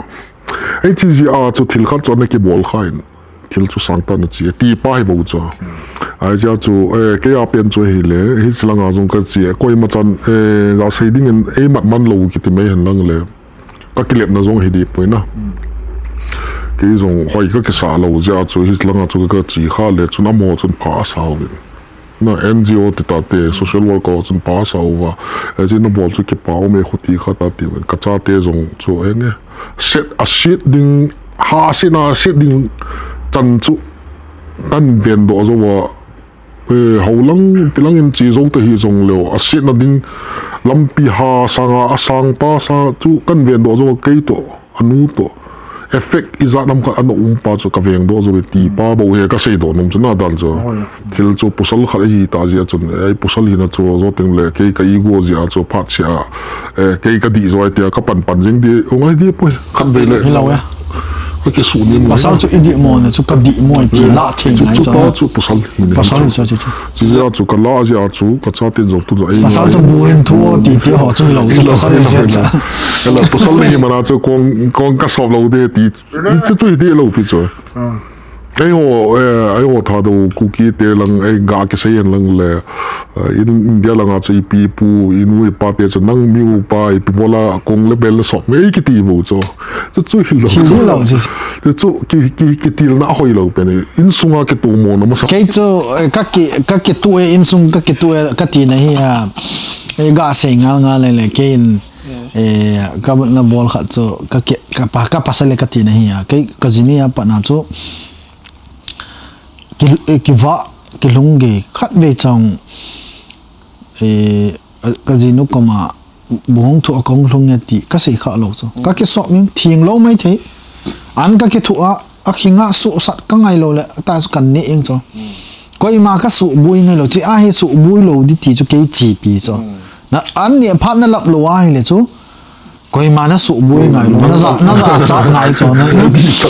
Ei chi zi a chu thil khat chu ana kibol kha in. Thil chu sang ta na chi. Ti pa hi bo chu. Ai zia chu, eh, kei a pen chu hi le, hi chi langa zong ka chi. Koima chan, eh, ga sei ding in ei mat man lo kiti mai hen lang le. Ka kilep na zong hi di poi na. Kei zong hoi ka kisa lo zia chu, hi chi langa chu ka chi kha le, chun a mo chun pha a sa uvin. Na N G O ti ta te, social worker chun pa sa uva. E, chi na bol chu kipa um e khuti kha ta ti ven. Ka cha te zong chu e nge. Set a set ding, ha set na set ding chan chu kan ven do zo va. E, hau lang, pilang in chi zo ta hi zong leo. A set na ding lampi ha sanga, a sang pa sa chu kan ven do zo va kei to. A nu to effect i zat nam khat ana um pa chu ka veng do zo ve ti pa bo he ka sei do nom chu na dan chu. Thil chu pasal khat ahi ta zia chun, ei pasal hina chu zo teng le kei ka ego zia chu phat sia, eh, kei ka di zo ai tia ka pan pan jing di, ong ai di poi, khat ve le. Hi lo ya. Ka ke su ni mo. Pasal chu i di mo na chu ka di mo ti la thei chu ngai chu pa na. Chu pasal hi ni. Pasal chu chu chu. Chi zia chu ka la zia chu ka cha tin zo tu zo ei. Pasal chu bu hin thu ti ti ho chu lo chu pasal hi zia chu. Hello, pasal ni mana chu kong, kong ka sop lo de ti. Chu chu hi de lo pi chu. Ei ho, eh, ei ho tha do Kuki te lang ei ga ke sei en lang le. Eh, in India langa chu i pi pu, i nu i pa te chu nang mi u pa, i pi bola kong le bel le sop me ei kiti bo chu. Chu chu hi lo. Chu hi lo chu. Chu chu ki, ki, ki til na hoi lo pen. In sunga ki tu mo na ma sa. Kei chu, eh, ka ki, ka ki tu e in sung ka ki tu e ka ti na hi a. Ei ga sei ngal ngal le le kei in, eh, ka na bol khat chu ka ki, ka pa, ka pasal le ka ti na hi a. Kei ka zi ni a pa na chu ki, eh, ki va, ki lung ge khat ve chang, eh, ka zi nu koma bu hong thu a kong lung nge ti ka sei kha lo chu. Ka ki sop ming thing lo mai thei. An ka ki thu a, a khinga su sat ka ngai lo le, ta chu kan ni ing chu. Koima ka su bui ngai lo, chi a hi su bui lo di ti chu kei chi pi chu. Na an ni phat na lap lo a hi le chu. Koima na su bui ngai lo, na za, na za cha ngai chu na.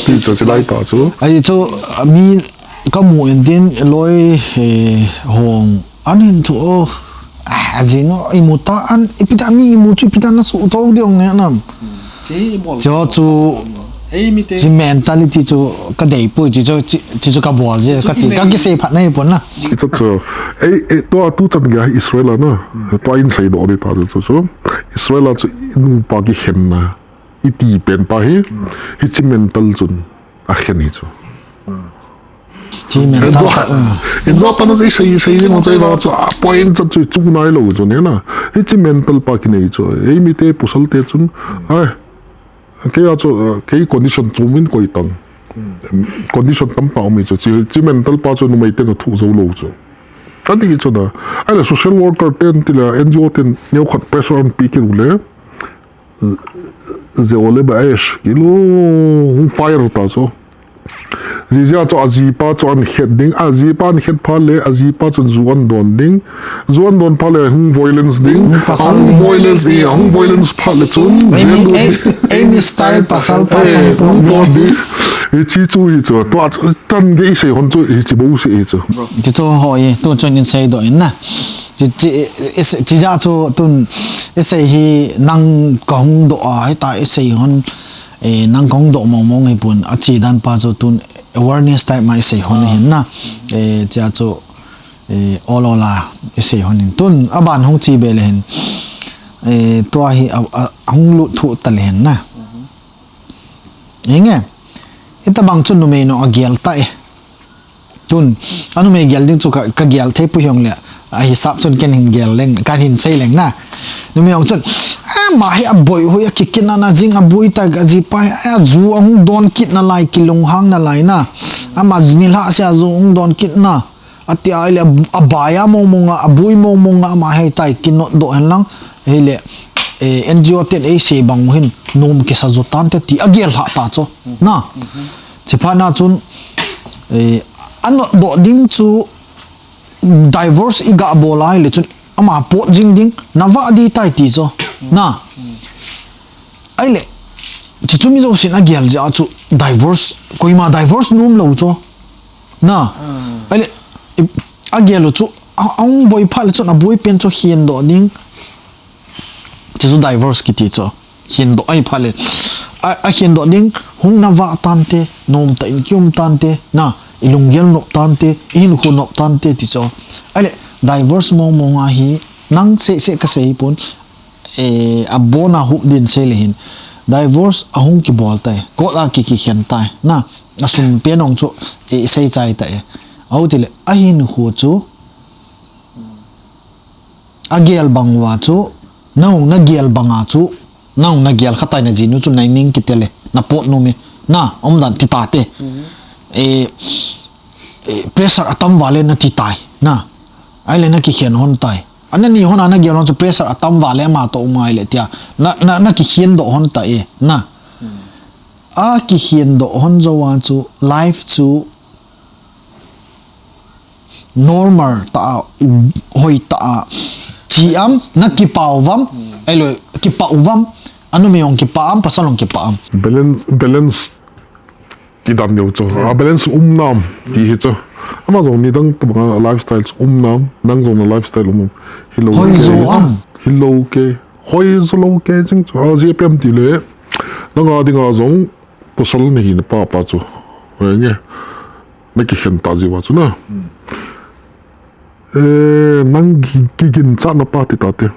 Ti chu chi lai ta chu. Ai chu, mi ka mu en tin loi, eh, hong. An hin thu o. Ah, a zi no, i mu ta an, i pi ta mi i mu chu i pi ta na su to di ong ne nam. Cho chu, ei mi te. Chi mentality chu ka dei pui, chi chu, chi, chi chu ka bol je, ka ti, ka ki sei phat na hi pon na. Chi chu chu, ei, ei, tua tu chan ga Israel a na, tua in sei do de ta chu chu. Israel a chu nu pa ki khen na, i ti pen pa hi, hi chi mental chun, a khen hi chu. Chi mental. Enzo, enzo pa na sei, sei, sei, mo sei ba chu, a point chu, chu, chu nai lo chu ne na. Hi chi mental pa ki nei chu, ei mi te, pasal te chun, ai, Kei a chu, eh, kei condition chu min koi tang. Condition tam pa um hi chu, chi, chi mental pa chu numei ten a thu zo lo chu. Kan ti chu na. Ai le social worker ten ti le N G O ten neo khat pressure an pi ki le. Ze o le ba esh, ki lo, hung fire ta chu. Zizia chu a zipa chu an khet ding, a zipa an khet pha le, a zipa chun zu an don ding, zu an don pha le hung violence ding, hung pasal hung ding. Violence ding, hung violence pha le chun, ei mi, ei, ei mi style pasal pa chun hung pot ding. Hi chi chu hi chu, tua chu, tan ge i sei hon chu, hi chi bo si hi chu. Chi chu hoi, tu chun in sei do in na. Chi, chi, i, i, chi ja chu tun, i sei hi nang ka hung do a, hi ta i sei hon. Eh, nang kong doh mong mong hi pun, a chi dan pa chu tun awareness type ma i sei hon hin na. Eh, chia chu, eh, ol ol a i sei hon hin. Tun, a ban hung chi be le hin. Eh, tua hi a, a, hung lut thu ta le hin na. Inge, hita bang chu numei no a gel ta e. Tun, a numei gel ding chu ka, ka gel thei pu hiong le, a hisap chun ken hin gel leng, kan hin sei leng na. Numei ong chun, a ma hi a boi hui a kikin a na jing a bui ta ga ji pa hi a ju ong don kit na lai kilung hang na lai na. A ma ni la se a ju ong don kit na. A ti a ile a, a bai a mong mong a, a bui mong mong a, a ma hei tai kinot do hen lang. Hei le, eh, N G O ten ei sei bang hin, nom kisa zo tan te ti a gel ha ta cho. Na. Chipha na chun, eh, a not doh ding chu divorce i ga bol a ile chun ama pot jing ding, na va di tai ti cho. Na. Ai le, chu chu mi zo sin a gel ja chu divorce, koima divorce nom lo cho. Na. Ai le, i, a gel lo chu, a, a ong boi pha le chun a boi pen chu hin doh ding. Chu chu divorce kiti chu. Hin doh ai pha le. A, a hin doh ding, hung na va tan te, nom ta in kium tan te, na, i lunggel nop tan te, i hin khu nop tan te, ti chu. Ai le, divorce mong mong a hi, nang se se ka sei pun, eh, a bon a hup din sei le hin. Divorce a hung ki bol tai, court a ki ki khen tai, na, a sum pen ong chu, eh, sei chai tai. Au ti le, a hin khu chu, a gel bang uva chu, nang na gel bang a chu, nang na gel kha tai na jinu chu nai ning kiti le, na pot nu mi, na, om dan ti ta te. Eh, eh, pressure a tam va le na ti tai, na. Ai le na ki khen hon tai. A na ni hon a na gel hon chu pressure a tam va le ma to um ai le tia. Na, na, na ki khen do hon tai, na. A ki khen do hon zo a chu, life chu, normal ta a, hoi ta a, chi am, na kipau vam, ai lo, kipau vam, a numei ong kipa am, pasal ong kipa am. Balance, balance, ki dam neu chu. A balance um nam, ti hi chu. Ama zong ni dang tu bang a lifestyle chu um nam, nang zong na lifestyle um, hi lo Hoi ke, zo am. Hi lo ke, hoi zo lo ke, jing chu. A, G P M ti le, nang a ding a zong, pasal na hi na pa pa chu. Nge, na ki khen ta ji va chu na. Eh, nang ki, ki gin cha na pa ti ta te.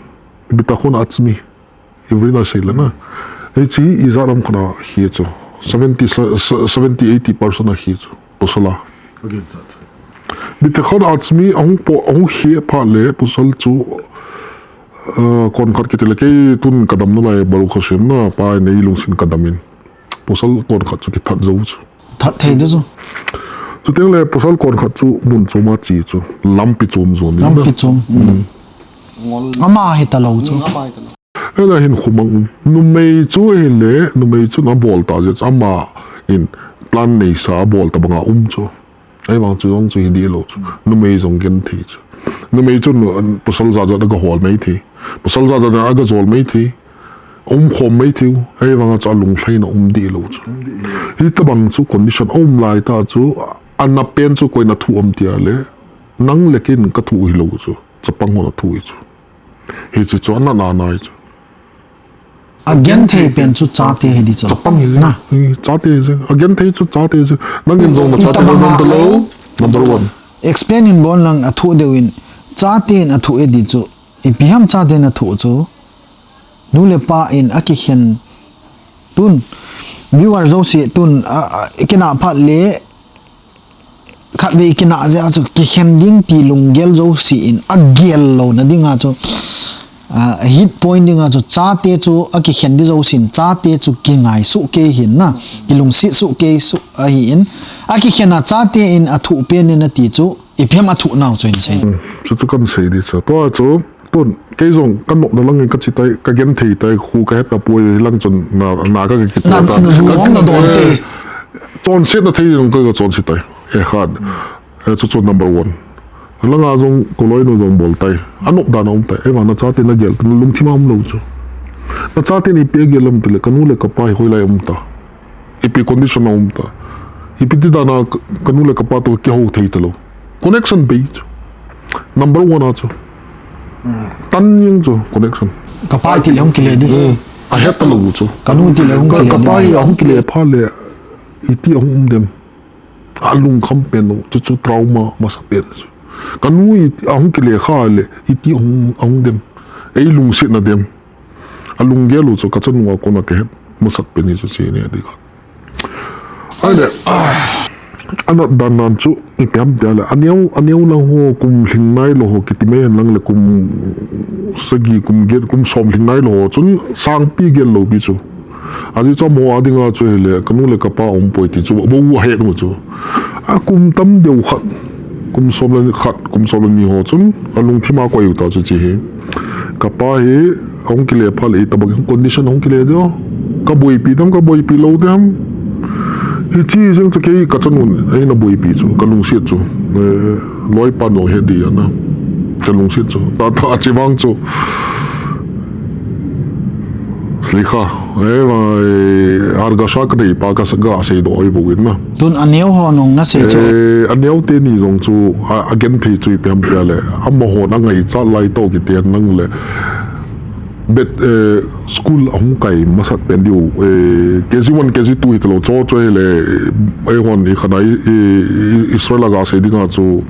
Bitakhon achmi. Ivri na sei le na. Ei chi i za ram khona hi chu. Seventy, se-, se-, seventy, eighty percent a hi chu. Pasal a. Bitakhon achmi ahung po, ahung hi pha le pasal chu, eh, kon khat kiti le kei tun ka dam na lai baru kha sim na pa nei lungsin ka dam in. Pasal kon khat chu ki that zo chu. That thei de chu. Chu teng le pasal kon khat chu mun chu ma chi chu. Lampi chum zo ni. Lampi chum. Mm. Ama hi ta lo chu. Ela hin khumang um. Numei chu hi le, numei chu na bol ta je chu ama in plan nei sa bol ta banga um chu. Ai vang chu zong chu hi di lo chu. Numei zong gen thei chu. Numei chu nu, pasal za za na ga hol mai thei. Pasal za za na ga zol mai thei. Um khom mai thei u. Ai vang chu a lunglhai na um di lo chu. Hi ta bang chu condition um lai ta chu. A na pen chu koi na thu um tia le. Nang le kin ka thu hi lo chu. Chapang ho na thu hi chu. Hi chu chu a na na nai chu. A gen thei pen chu chate hi di chu. Chapang hi le. Na. Hi, chate hi chu. A gen thei chu chate hi chu. Nang in zong na chate na nom ta lo. Number one. Explain in bon lang a thu deu in. Chate in a thu e di chu. Ipi ham chate in a thu chu. Nu le pa in a ki khen. Tun. Viewer zo si tun. A, a, kina phat le. Khatvei kina je a chu kikhen ding ti lunggel zo si in a gel lo na ding a chu, a, hit point ding a chu chate chu a kikhen di zo sin chate chu kingai su ke hin na, kilungsi su ke su a hi in a kikhen a chate in a thu pen in a ti chu iphem a thu nau chu in sei. Chu chu kan sei di chu. Tua chu Tun, kei zong, ka nopna langin ka chi tai, ka gen thei tai, khu ka het ta poi, lang chun na, na ka, ka kit na, ta. Na, na, na, na, na, Eh, chonset na thei zong ka, ka chonset tai. Eh, khat. Eh, chu chu number one. Langa zong, koloi nu zong bol tai. A nop dan a um tai. Eh, vang na chate na gel, na lungthim a um lo chu. Na chate ni pe gel lam tile, ka nu le ka pa hi hoi lai um ta. Ipi condition a um ta. Ipi ti dan a ka, ka nu le ka pa to ka kihou thei ta lo. Connection bei chu. Number one a chu. Tan jing chu connection. Ka pa ti le hung kile di. Hmm. Ahet talou chu. Kanu ti le hung kile. Kapa hi ahung kile phat le iti ahung um dem. Alungkham pen lou, chuchu trauma masapen chu. Kanu ahung kile kha le iti ahung, ahung dem. Ei lungsetna dem. Alunggel u chu kachanu a kona kahet masapen hi chu chini adi kha. Ahile, anat dan dan chu ipi ham tia le, aneo, aneo lang ho kum lhing nailou ho kiti mai hen lang le kum sagi, kum get, kum som lhing nailou ho chun sangpi gel lou pi chu. Ajeh chu amaho a dinga chu hile, kanu le kapa umpoi ti chu, bou ahet u chu. Akum tam deu khat, kum som le khat, kum som le ni ho chun, alungthim a koi u ta chu chi hi. Kapa hi, ahung kile phat le, itobang condition ahung kile diu. Kaboipi dem, kaboipi lou dem. Hichi jeng chu kei kachanun, eina boipi chu, kalungset chu. Eh, loipan jong he di ana. Kalungset chu. Tata achi vang chu. Slikha. Eh, vai, argasha kanei pa kasa gasei doh oi bou in na. Tun aneo ho nung nasei chu. Eh, aneo teni jong chu, a, agenthei chu ipi ham tia le. Amahon angaichat lai toh kiti hen lang le. Bet, eh, school ahung kai masat pen diu, eh, K G one, K G two hitalou, chu chu hile, eh, eihon ikhat a, eh, Israel a gasei dinga chu,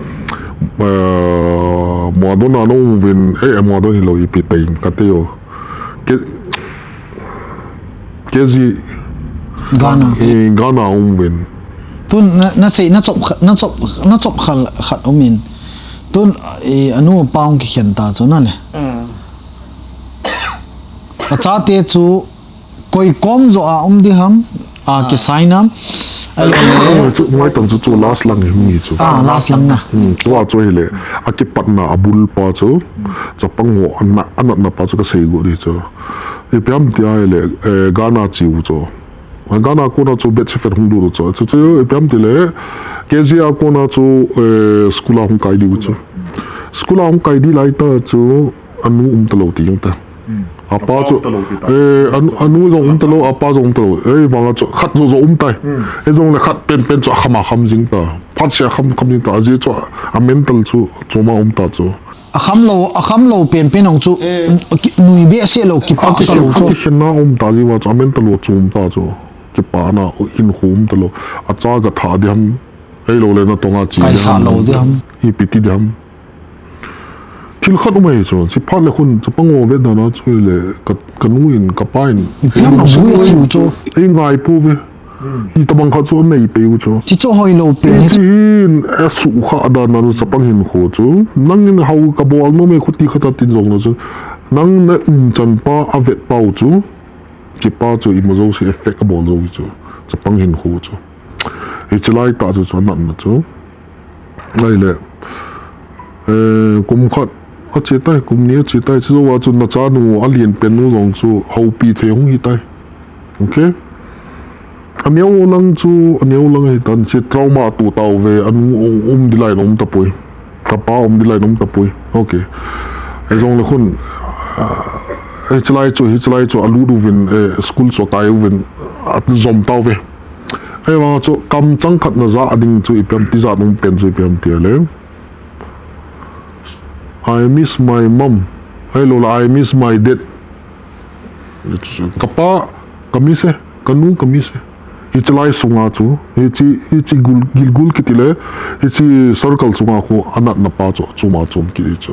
eh, Muadon a na um uvin, eh, Muadon hilou ipi tai kati u. Ke-, K G Ghana. Eh, Ghana um uvin. Tun na, nasei, nachop kha-, nachop, nachop khal khat um in. Tun, eh, anu pa hung kikhen ta chu na le. Achate chu koi kom jo a um di ham, a, kisai nam. Ahilou le. Chu, ngai tam chu, chu last lang hi mi chu. Ah, last lang na. Hmm, tua chu hile, akipatna abul pa chu, chapang ho ana, anatna pa chu kasei go di chu. Ipi ham tia hile, eh, Ghana chiu chu. Ghana kona chu bet sifet hung du chu. Chu, chu, ipi ham tile, K G a kona chu, eh, school a hung kai diu chu. School a hung kai di lai ta chu, anu um talou ti jong ta. Hmm. Apa chu, eh, anu, anu jong um talou, apa jong um talou. Eh, vanga chu, khat jo jo um tai. Hmm. Eh, jong le khat pen pen chu akham akham jing ta. Phat se akham kham jing ta. Ajeh chu, a mental chu, choma um ta chu. Akham lou, akham lou pen pen jong chu, eh, ki-, nui behseh lou, kipak talou chu. Kikhenna um ta jeh uva chu, a mental u chu um ta chu. Kipana, hinkho um talou. Acha gatha di ham. Ahilou le natong a chi. Kaisa lou di ham. Ipi ti di ham. Thil khat um ahi chu, chi phat le khun, chapang ho vet dan a chu le, ka, kanu in, kapa in. Ipi ham abui tiu chu. Ei ngai pouve. Hitobang khat chu anei pei u chu. Chi chu hoilou pen hi. Chi hin, asuh kha dan a chu chapang hinkho chu. Nangin hou kabol nom e khuti khat a tin jong le chu. Nang na umchan pa avet pau chu. Kipa chu ima jouse effect abol jou chu. Chapang hinkho chu. Hichi lai ta chu chu anatna chu. Ahile, eh, kum khat ache tai, kum ni ache tai, chu jouva chu nachanu alen pen nu jong chu houpi thei hung hi tai. Okay? Aneo lang chu, aneo lang hi tan, chu trauma tu tauve, anu um di lai na um tapoi. Kapa um di lai na um tapoi. Okay. Hijong le khun, ah, hichi lai chu, hichi lai chu alut uvin, eh, school chu akai uvin, ajom tauve. Ahivang chu kamchang khat naja ding chu ipi ham, tijat um pen chu ipi ham tile. I miss my mom. Ahilou le, I miss my dad. Kapa ka miss e, kanu ka miss e. Hichi lai sunga chu, hichi, hichi gul, gilgul kiti le, hichi circle sunga khu anatna pa chu, chuma chom kiti chu.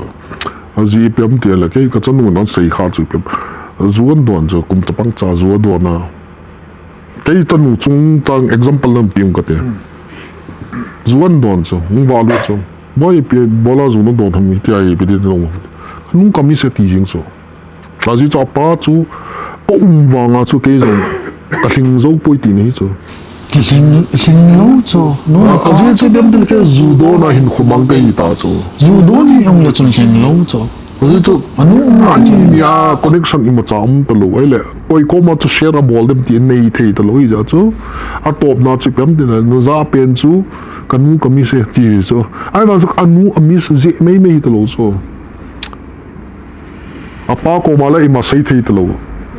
Ajeh ipi ham tile, kei kachanu in asei kha chu ipi ham. Ju adon chu, kum chapang cha ju adon a. Kei chanu chungchang example lam piu kate. Hmm. Ju adon chu, hung valut chu. Boi ipi bola ju nadon ham tia ipi ti lou. Kanu ka miss e ti jing chu. Ajeh chu apa chu ka um vanga chu kei jong ka lhing jou poi ti nahi chu. Ka lhing, lhing lou chu. Nu ka jeh chu bem tel ke ju don a hin khumang ka hi ta chu. Ju don hi um le chun lhing lou chu. Ajeh chu anu um lai chu. Ani nia connection imacha um talou, ahile koi koma chu share abol dem ti nei thei talou hijeh chu. Atopna chu ipi ham tile, naja pen chu kanu ka miss e ti chu. Ahivang chu anu a miss jeh mei mei talou chu. Apa koma le ima sei thei talou.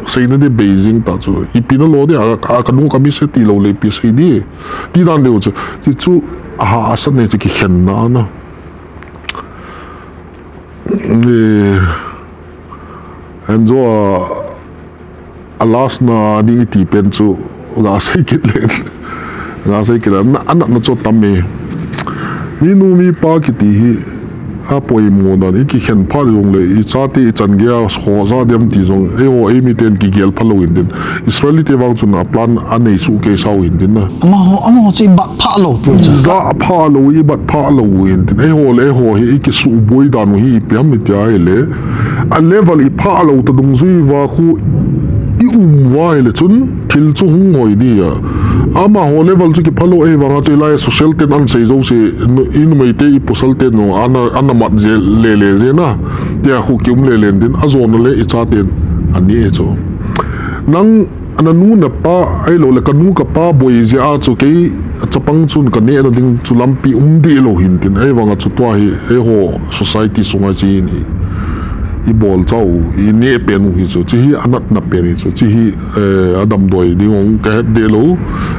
Seina di bei jing ta chu. Ipi nalo di, a, a, kanu ka miss e tilou le ipi sei di. Ti dan diu chu. Ti chu, aha, asa nei chu kikhenna na. Eh, and so, ah, a last na ding iti pen chu ga sei kit le. Ga sei kit le. Na, a natna chu tam e. Mi nu mi pa kiti hi a poimo dan, i kikhen phat jong le, i chate i chan gei a khoja diam ti jong, eiho, eimi ten kigel phalou in tin. Israeli te vang chun a plan a nei suh kei sau in tin na. Amaho, amaho chu i bat phalou piu chu. Ga phalou, i bat phalou in tin. Eiho le eiho hi i kisuh boi dan u hi ipi ham i ti a hile, a level i phalou ta dungjui uva khu i um uva hile chun thil chu hung hoi di a. Amaho level chu kiphalou, ahivanga chu i lai social ten an sei jouse, nu-, i numei te, i pasal te nu, ana, ana mat je le le je na. Tia khu ki um le le in tin, a jona le i chaten ani e chu. Nang, ana nu na pa, ahilou le ka nu ka pa boi jeh a chu kei chapang chun ka nehna ding chu lampi um deh lou hin tin, ahivanga chu tua hi, eiho society sunga chi in i, i bol chau, i neh pen u hi chu, chi hi a natna pen hi chu, chi hi, eh, a damdoi ding ong ka het deh lou,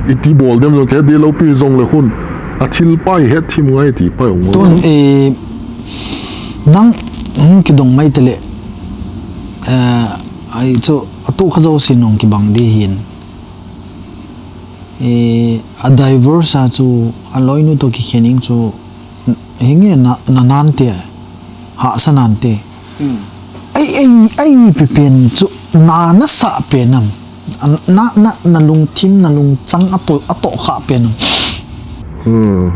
i ti bol dem jong ka het deh lou pi jong le khun, a thil pa i het thim ngai ti pa ong. Tun, eh, nang, hung kidong mai te le, eh, ai chu, a tu kha jouse nong kibang di hin. Eh, a divorce a chu, a loinu to kikhen ing chu, hinge na, na nante, hahsa nante. Hmm. Ai, ai, ai, pi pen chu, na, na sa pen am. Na, na, na lungthim, na lungchang a to, a to kha pen am. Hmm.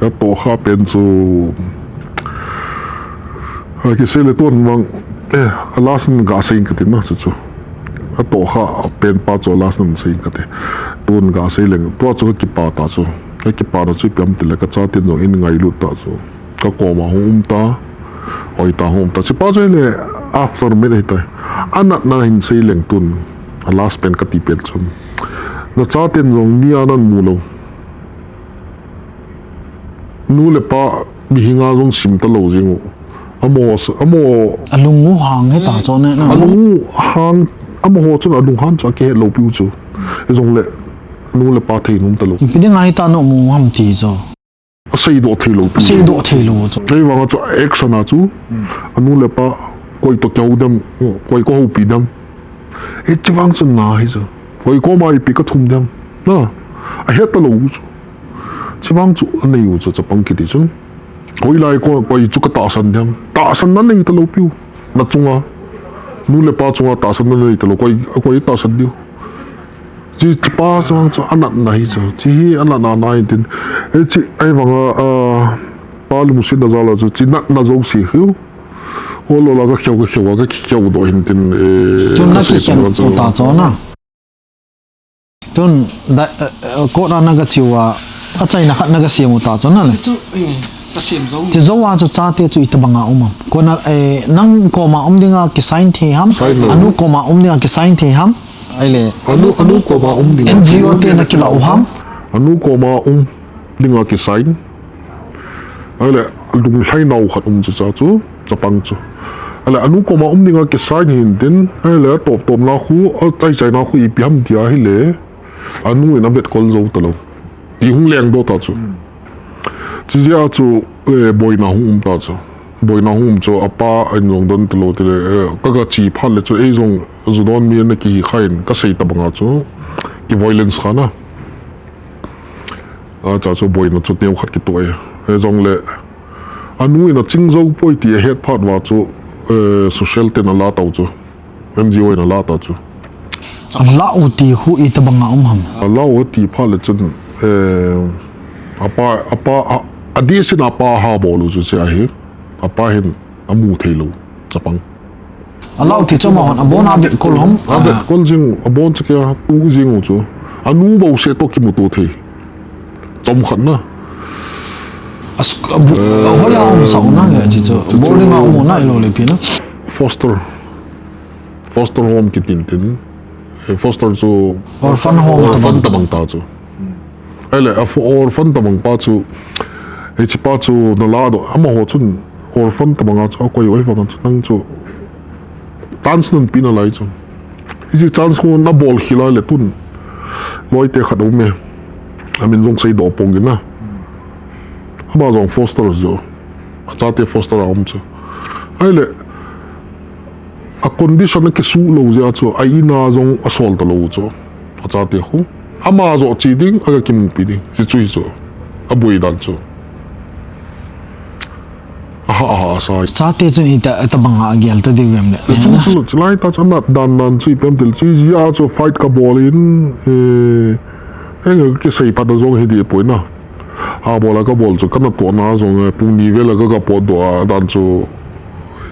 A to kha pen chu, a kisei le tun vang, eh, a last in ga sei ka ti na chu chu. A to kha pen pa chu a last in sei ka ti. Tun ga sei leng, tua chu ka kipa ta chu. Ka kipa na chu ipi ham ti le ka chaten jong in ngailut ta chu. Ka koma hung um ta, hoi ta hung um ta. Chi pa chu le after min hi ta. A natna hin sei leng tun. A last pen ka ti pen chu. Na chaten jong mi a nan mu lou. Nu le pa mihinga jong sim ta lou jing u. Amaho, amaho. A lung u hang he ta chu ne, na. A lung u hang, amaho chun a lung han chu a kihet lou piu chu. Jong le, nu le pa thei nom ta lou. Ipi dinga hi ta no mu ham ti chu. A seidoh thei lou piu. A seidoh thei lou chu. Ahivanga chu action a chu. Hmm. A nu le pa koi to kihou dem, koi ko houpi dem. Hichi vang chu na hi chu. Koi koma ipi ka thum dem. Na, a het ta lou chu. Chi vang chu a nei u chu chapang kiti chu. Hoilai ko, koi chu ka tahsan dem. Tahsan na nei ta lou piu. Na chunga. Nu le pa chunga tahsan na nei ta lou. Koi, koi tahsan diu. Chi, chi pa chu vang chu a natna hi chu. Chi hi a natna na in tin. E chi, ahivanga, a, pa lungsetna jal a chu. Chi natna jouse hiu. Ol ol a ka kheu, ka kheu, ka kheu doh hin tin, eh, tun na kikhen u ta chu na. Tun, da, eh, eh, court a na ka chiu a, achaina khat na ka siam u ta chu na le. Chu, eh, ka siam jou. Chi jou a chu chate chu itobang a um am. Kona, eh, nang koma um dinga kisign thei ham. Sign lo. Anu koma um dinga kisign thei ham. Ahile. Anu, anu koma um dinga. N G O te na kilah u ham. Anu koma um dinga kisign. Ahile, lunglhai nau khat um chu cha chu, chapang chu. Ahile, anu koma um dinga kisign hin tin, ahile, top top na khu, a chai chai na khu ipi ham ti a hile, anu in a vetkol jou ta lou. Ti hung leng doh ta chu. Chi jeh a chu, eh, boina hung um ta chu. Boina hung um chu, a pa in jong don ta lou ti le, eh, ka, ka chi phat le chu, ei jong, ju don mi na kihi kha in, ka sei tobang a chu, ki violence kha na. A cha chu boina chu neo khat kitoh e. E jong le, anu in a ching jou poi ti a het phat uva chu, eh, social ten a la tau chu. N G O in a la ta chu. A la u ti khu itobang a um ham. A la u ti phat le chun, eh, a pa, a pa, a, a dihsin a pa a ha bol u chu chi a hi. A pa hin a mu thei lou, chapang. A la u ti chu amahon, a bon a vetkol hom, a, a vetkol jing, a bon chu kia, tu jing u chu. A nu bou se to kimu to thei. Chom khat na. A sk-, a bu-, eh, a hoi a um sa u na le, chi chu. Chu chu. Boarding a um u na, i lo le pi na. Foster. Foster home kitin tin. Eh, foster chu. Orphan home. Orphan tabang ta chu. Ahile, a fo-, orphan tabang pa chu, hichi pa chu na la doh, amaho chun orphan tabang a chu, a koi oi vang chu, nang chu, chance nan pi nalai chu. Hichi chance khu na bol khel a le tun, loi te khat um e, a min jong sei doh pong in na. Ama jong foster chu, a chate foster a um chu. Ahile, A condition a kisuh lou jeh a chu, a in a jong asol talou chu. Achate khu. Ama joh che ding, aga kimupi ding. Hichu hichu. Aboi dan chu. Aha, aha, asa. Chate chun ita, ita banga agel ta diu em le. Chu, chu, chu, lai ta chu anat dan dan chu ipi ham tile chu, ijeh a chu fight kabol in, eh, eh, kisei phat a jong hi dipoi na. Abol a kabol chu, kana tohna jong, eh, pung ni vel a ka, kapotdoh a dan chu,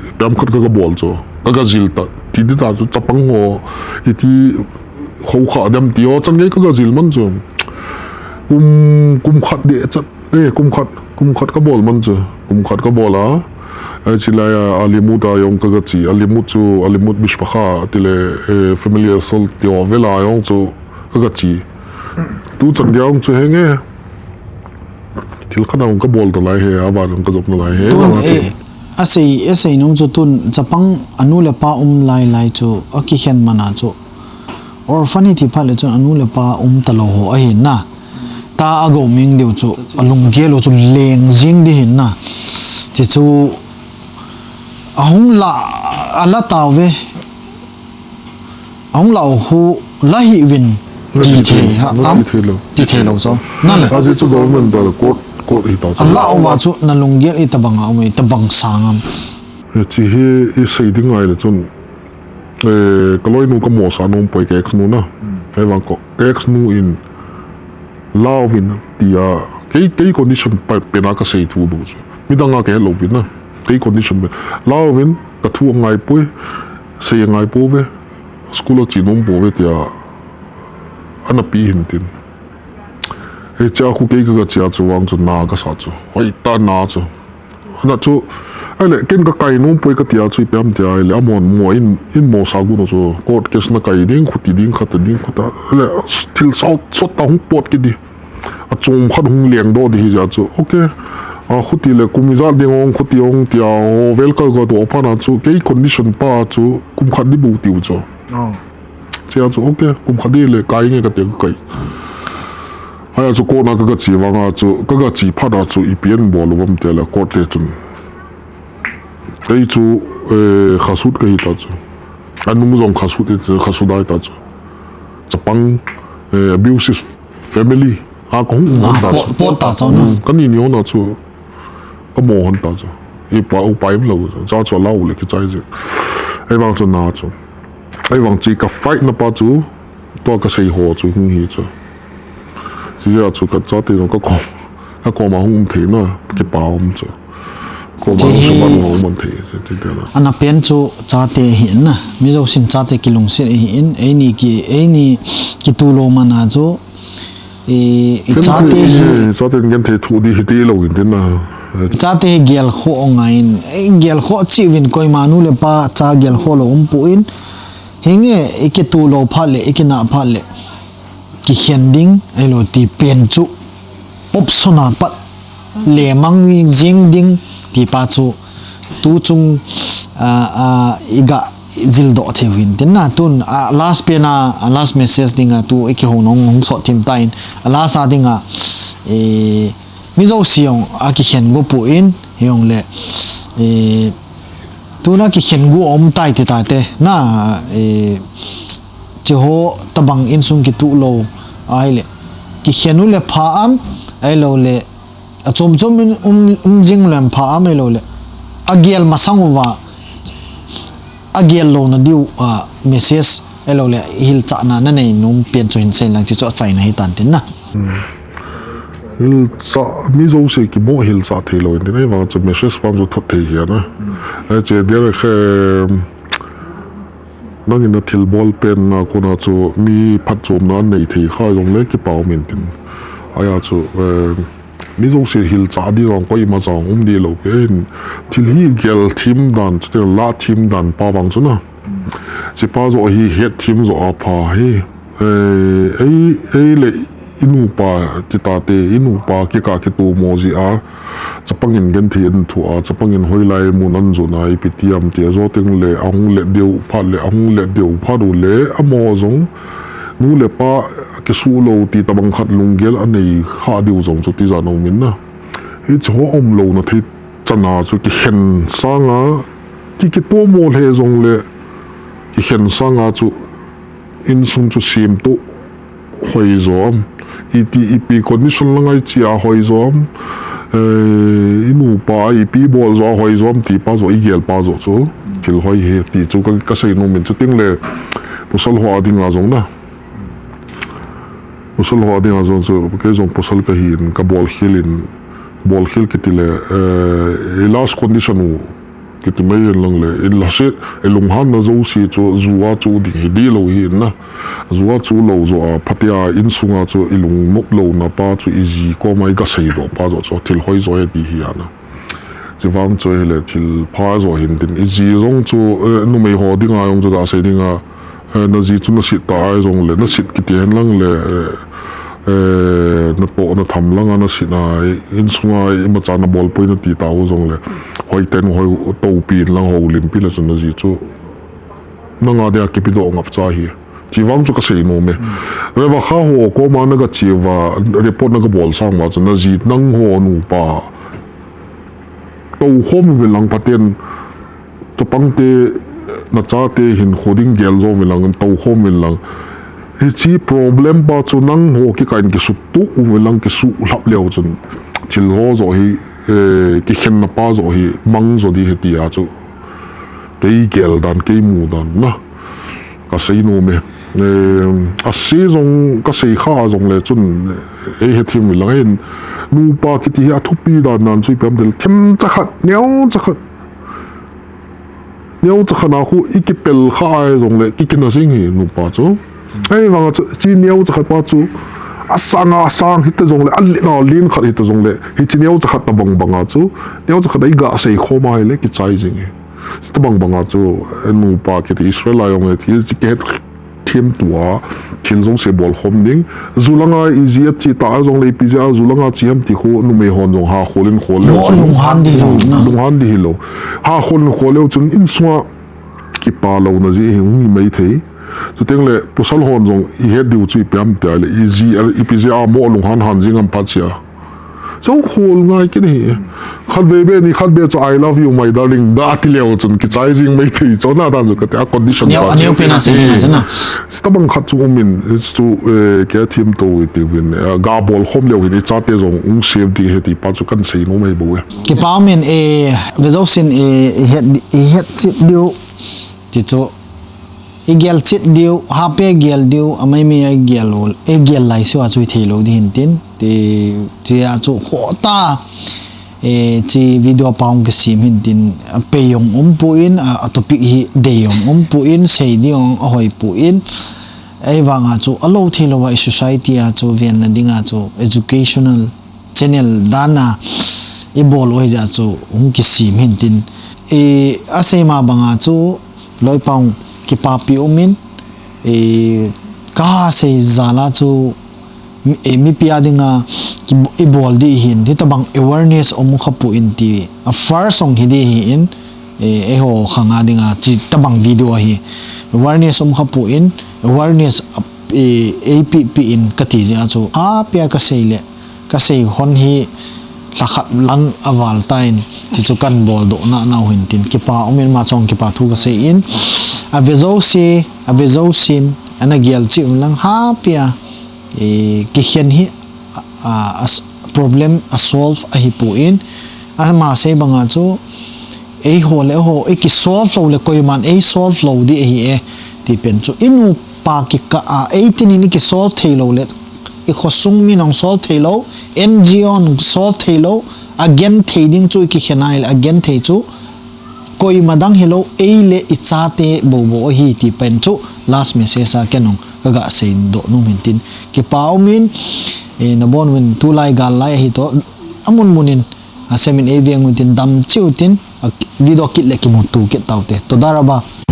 ipi ham khat ka, kabol chu. Ka, kajil ta, ti di ta chu, chapang ho, iti, khokha dem ti ho, chan gei ka, kajil man chu. Kum, kum khat de, chat, eh, kum khat, kum khat kabol man chu. Kum khat kabol a. Eh, chulai a, alimut a jong ka, kache. Alimut chu, alimut mishpacha, tile, eh, family assault ti ho vel a jong chu, ka, kache. Tu chan gei jong chu henge. Thil khat a jong kabol nalai hi, aban jong kajop nalai hi. Tun, eh, asei, asei nom chu tun, chapang anu le apa um lai lai chu, akikhen man a chu. Orphan iti phat le chun anu le apa um talou ho ahi na. Ta agou ming diu chu, alunggel u chu leng jing di hin na. Ti chu, ahung la, ala tauve. Ahung la u khu la hih uvin ti thei, ha, am? Ti thei lou. Ti thei lou chu. Na le. Ajeh chu government da court, court hi ta chu. Ala uva chu na lunggel ita banga um, ita bang sang am. Hiche hi isei ding ngai le chun. Eh, ka loinu ka mosah nom poi ka ex nu na. Hmm. Ahivang ko, ka ex nu in la uvin tia, kei, kei condition pa, pen a kasei thu diu chu. Midang a kahet lou pi na. Kei condition pen. La uvin, ka thu angai poi, sei angai pouve, school a che nom pouve tia, ana pe hin tin. Hiche a khu kei ka, kache a chu vang chu na kasa chu. Hoitah na chu. Ana chu, ahile, ken kakai nom poi katia chu ipi ham tia ahile, amahon mo in, in mosah gun u chu, court case nakai ding, khuti ding, khata ding, khuta, ahile, thil sao, sot tah hung pot kit di. Achom khat hung lengdoh di hijeh a chu, okay. A, khuti le, kum ijat ding ong, khuti ong, tia, o, vel ka, kadoh phat na chu, kei condition pa chu, kum khat di bou tiu chu. Oh. Chea chu, okay, kum khat di le kai nge kati a kakai. Hia chu court a ka, kache vang a chu, ka, kache phat a chu ipi abol uvam tile court te chun. Kei chu, eh, khasut kahi ta chu. Anung jong khasut, eh, khasut ahi ta chu. Chapang, eh, abusive family. A kahung um ta chu. Pot, pot ta chu na. Hmm, kani ni hon a chu. Kamo hon ta chu. Ipa, upai umlou chu. Cha chu alau le kichai jeh. Ahivang chu na chu. Ahivang chu ka fight na pa chu. Tua kasei ho chu hung hi chu. Chea chu kachate jong kakom. Kakoma hung um thei na. Kipa um chu. Koma hung um thei chu. Ana pen chu chate hi na. Mi jousen chate kilungset hi in. Eini ki, eini kitu lou man a chu. I, i chate hi, chate genthei thu di hiti lou in tin na. I chate hi gelkhoh ngai in, i gelkhoh cheh uvin koima nu le pa cha gelkhoh lou um poi. Hinge i kitu lou phat le, i kinah phat le. Kikhen ding, ahilou ti pen chu. Option a pat le mang jing ding ti pa chu. Tu chung, ah, ah, i ga jildoh thei uvin tin na tun, ah, last pen a, ah, last message ding a tu i kihou nung hung sot thim ta in, ah, last a ding a, eh, mi jouse jong akikhen go poi, hijongle, eh, tuna kikhen go um tai ti tate, na, eh, cheho tabang insung kitu lou, ahile, kikhen u le pha am, ahilou le, Achom chom in um, um jing lem pha am ahilou le. Agel masang uva. Agel louna diu, ah, message ahilou le. Hilchahna nanei nom pen chu hin sei lang chu achaina hi tan tin na. Hmm. Hilchah mi jouse kimo hilchah thei lou in tin ahivang chu message pam chu thot thei hi na. Hmm. Hiche dia le khe, Nangin nathilbol pen na kona chu mi phatchomna anei thei kha jongle kipa um in tin. Ahia chu, eh, mi jouse hilchah ding jong koima jong um dih lou pen. Thil hi gel thim dan, chuteng lah thim dan pa vang chu na. Hichepa joh hi het thim joh a pha hi. Eh, ei, ei le i nupa ti tate, i nupa kikah kitomo jeh a, chapangin genthei ahin thoh a, chapangin hoilai mun ahin jon a, ipi ti ham ti a, jou teng le ahung let diu phat le, ahung let diu phat u le, amaho jong nu le pa kisuh lou ti tabang khat lunggel anei kha diu jong chu tijat a um in na. Hiche ho umlouna thei chan a chu kikhen sang a, ki, kitomo lheh jongle, ikhen sanga chu insung chu semtoh hoijo am, iti ipi condition langa ichia hoijo am, eh, inupa a ipi boljo a hoijo am tipa jo igel pa jo chu thil hoi ahi ti chu ka, kasei nom in, chuting le pasal ho a dinga jong na. Pasal ho a dinga jong chu, kei jong pasal kahin, kabol khel in, bol khel kiti le, eh, i last condition u kiti mai in lang le, i lhase, i lunghanna jouse chu, ju a chu ding hi dih lou hi na. Ju a chu lou jo a, phatea insunga chu i lungnop louna pa chu i ji koma i gasei doh pa jo chu, thil hoijo ahi ti hi a na. Chuvang chu ahile thil pha jo hin tin, i ji jong chu, eh, numei ho dinga jong chu gasei dinga, eh, na ji chu na sit ta ahi jong le, na sit kiti hen lang le, eh, eh, na toh na tham langa na sit a, insunga imacha na bol poi na ti ta u jong le, hoi ten hoi topi in lang houlimpi le chu na ji chu nanga dia kipe doh ngap cha hi. Chuvang chu kasei nom e. Reverend kha ho koma na gache uva, report na gabol sang uva chu na ji nangho nupa toukhom uvin lang, phaten chapangte, nachate hinkho ding geljo uvin lang, toukhom uvin lang. Hiche problem pa chu nangho kikah in kisutuh uvin lang, kisuhlhap leu chun thil ho jo hi, eh, kikhenna pa jo hi mang jo ding ahi tia chu kei gel dan, kei mu dan na kasei nom e. Eh, ase jong kasei kha jong le chun, eh, ei hethem uvin lang hin, nupa kiti hi athupi dan dan chu ipi ham itile themcha khat, neocha khat, neocha khat a khu i kipel kha ahi jong le kikinah jing hi nupa chu. Ahivanga chu, hiche neocha khat pa chu asanga asang hita jong le, alen a alen khat hita jong le, hiche neocha khat tobang banga chu, neocha khat a i gasei khom a ahile kichai jing hi. Tobang banga chu, eh, nupa kiti Israel a jong le, thil chu kihet them tua, thil jouse bol khom ding. Ju langa i ji a che ta a jong le, ipi jeh a ju langa che ham ti khu numei hon jong ha khol in khol leu chun, lunghan ding hilou na. Lunghan ding hilou. Ha khol in khol leu chun insunga kipa louna jeh hi hung hi mai thei. Chuteng le pasal hon jong i het diu chu ipi ham tia le, i ji a, ipi jeh a mo lunghan han jing am phat sia. Chu khol ngai kit hi. Khatvei beh ni khat beh chu "I love you, my darling" da ti leu chun kichai jing mai thei chu, na dan chu kati a condition neo, pa chu. Neo pen a sei na chu na. Tobang khat chu um in, chu, eh, kei a themto i ti uvin, eh, gabol khom leu hin i chate jong hung save ding ahi ti pa chu kan sei nom ahi bou e. Kipa um in, eh, ve jousen, eh, i het, i hetchet diu ti chu. I gelchet diu, happy a gel diu, amai mai a gel u, i gel lai sua chu i thei lou ding hin tin, ti, ti a chu khoh ta, eh, hiche video pa hung kisem hin tin, a pei jong um poi, a, a topic hi dei jong um poi, sei ding jong ahoi poi, ahivanga chu alou thei lou a i society a chu venna dinga chu educational channel dan a i bol u ahi jeh a chu hung kisem hin tin. I, asei ma banga chu loipa hung kipapi um in, i, ka sei jal a chu, mi, i, mipi a dinga ki, i bol ding hin, hitobang awareness um kha poi ti. A first jong hi ding ahin, i, eiho khang a dinga, hiche tobang video hi. Awareness um kha poi, awareness, i, ei pi, pi in kati jeh a chu. Happy a kasei le. Kasei hon hi lhakhat lang aval tan, ti chu kan bol doh na nau hin tin kipa um in, ama chun kipa thu kasei in, ave jouse, ave jousen, ana gel cheh un lang happy a, eh, kikhen hi, a, a, a, problem a solve ahi poi, ama sei banga chu, eiho le eiho, i kisolve lou le koiman ei solve lou ding ahi e, ti pen chu, i nupa kikah a, eighteen in i kisolve thei lou le, i khosung min hung solve thei lou, N G O hung solve thei lou, a genthei ding chu i kikhen a ahile, a genthei chu koima dang hilou, ei le i chate bou bou ahi ti pen chu last message a ken hung ka ga sei doh nom hin tin. Kipa um in, eh, nabon uvin tulai gal lai ahi toh, amun mun in, a sem in ei veng u tin, dam cheh u tin, a video kit le kimuto kit taute. Toda rabah.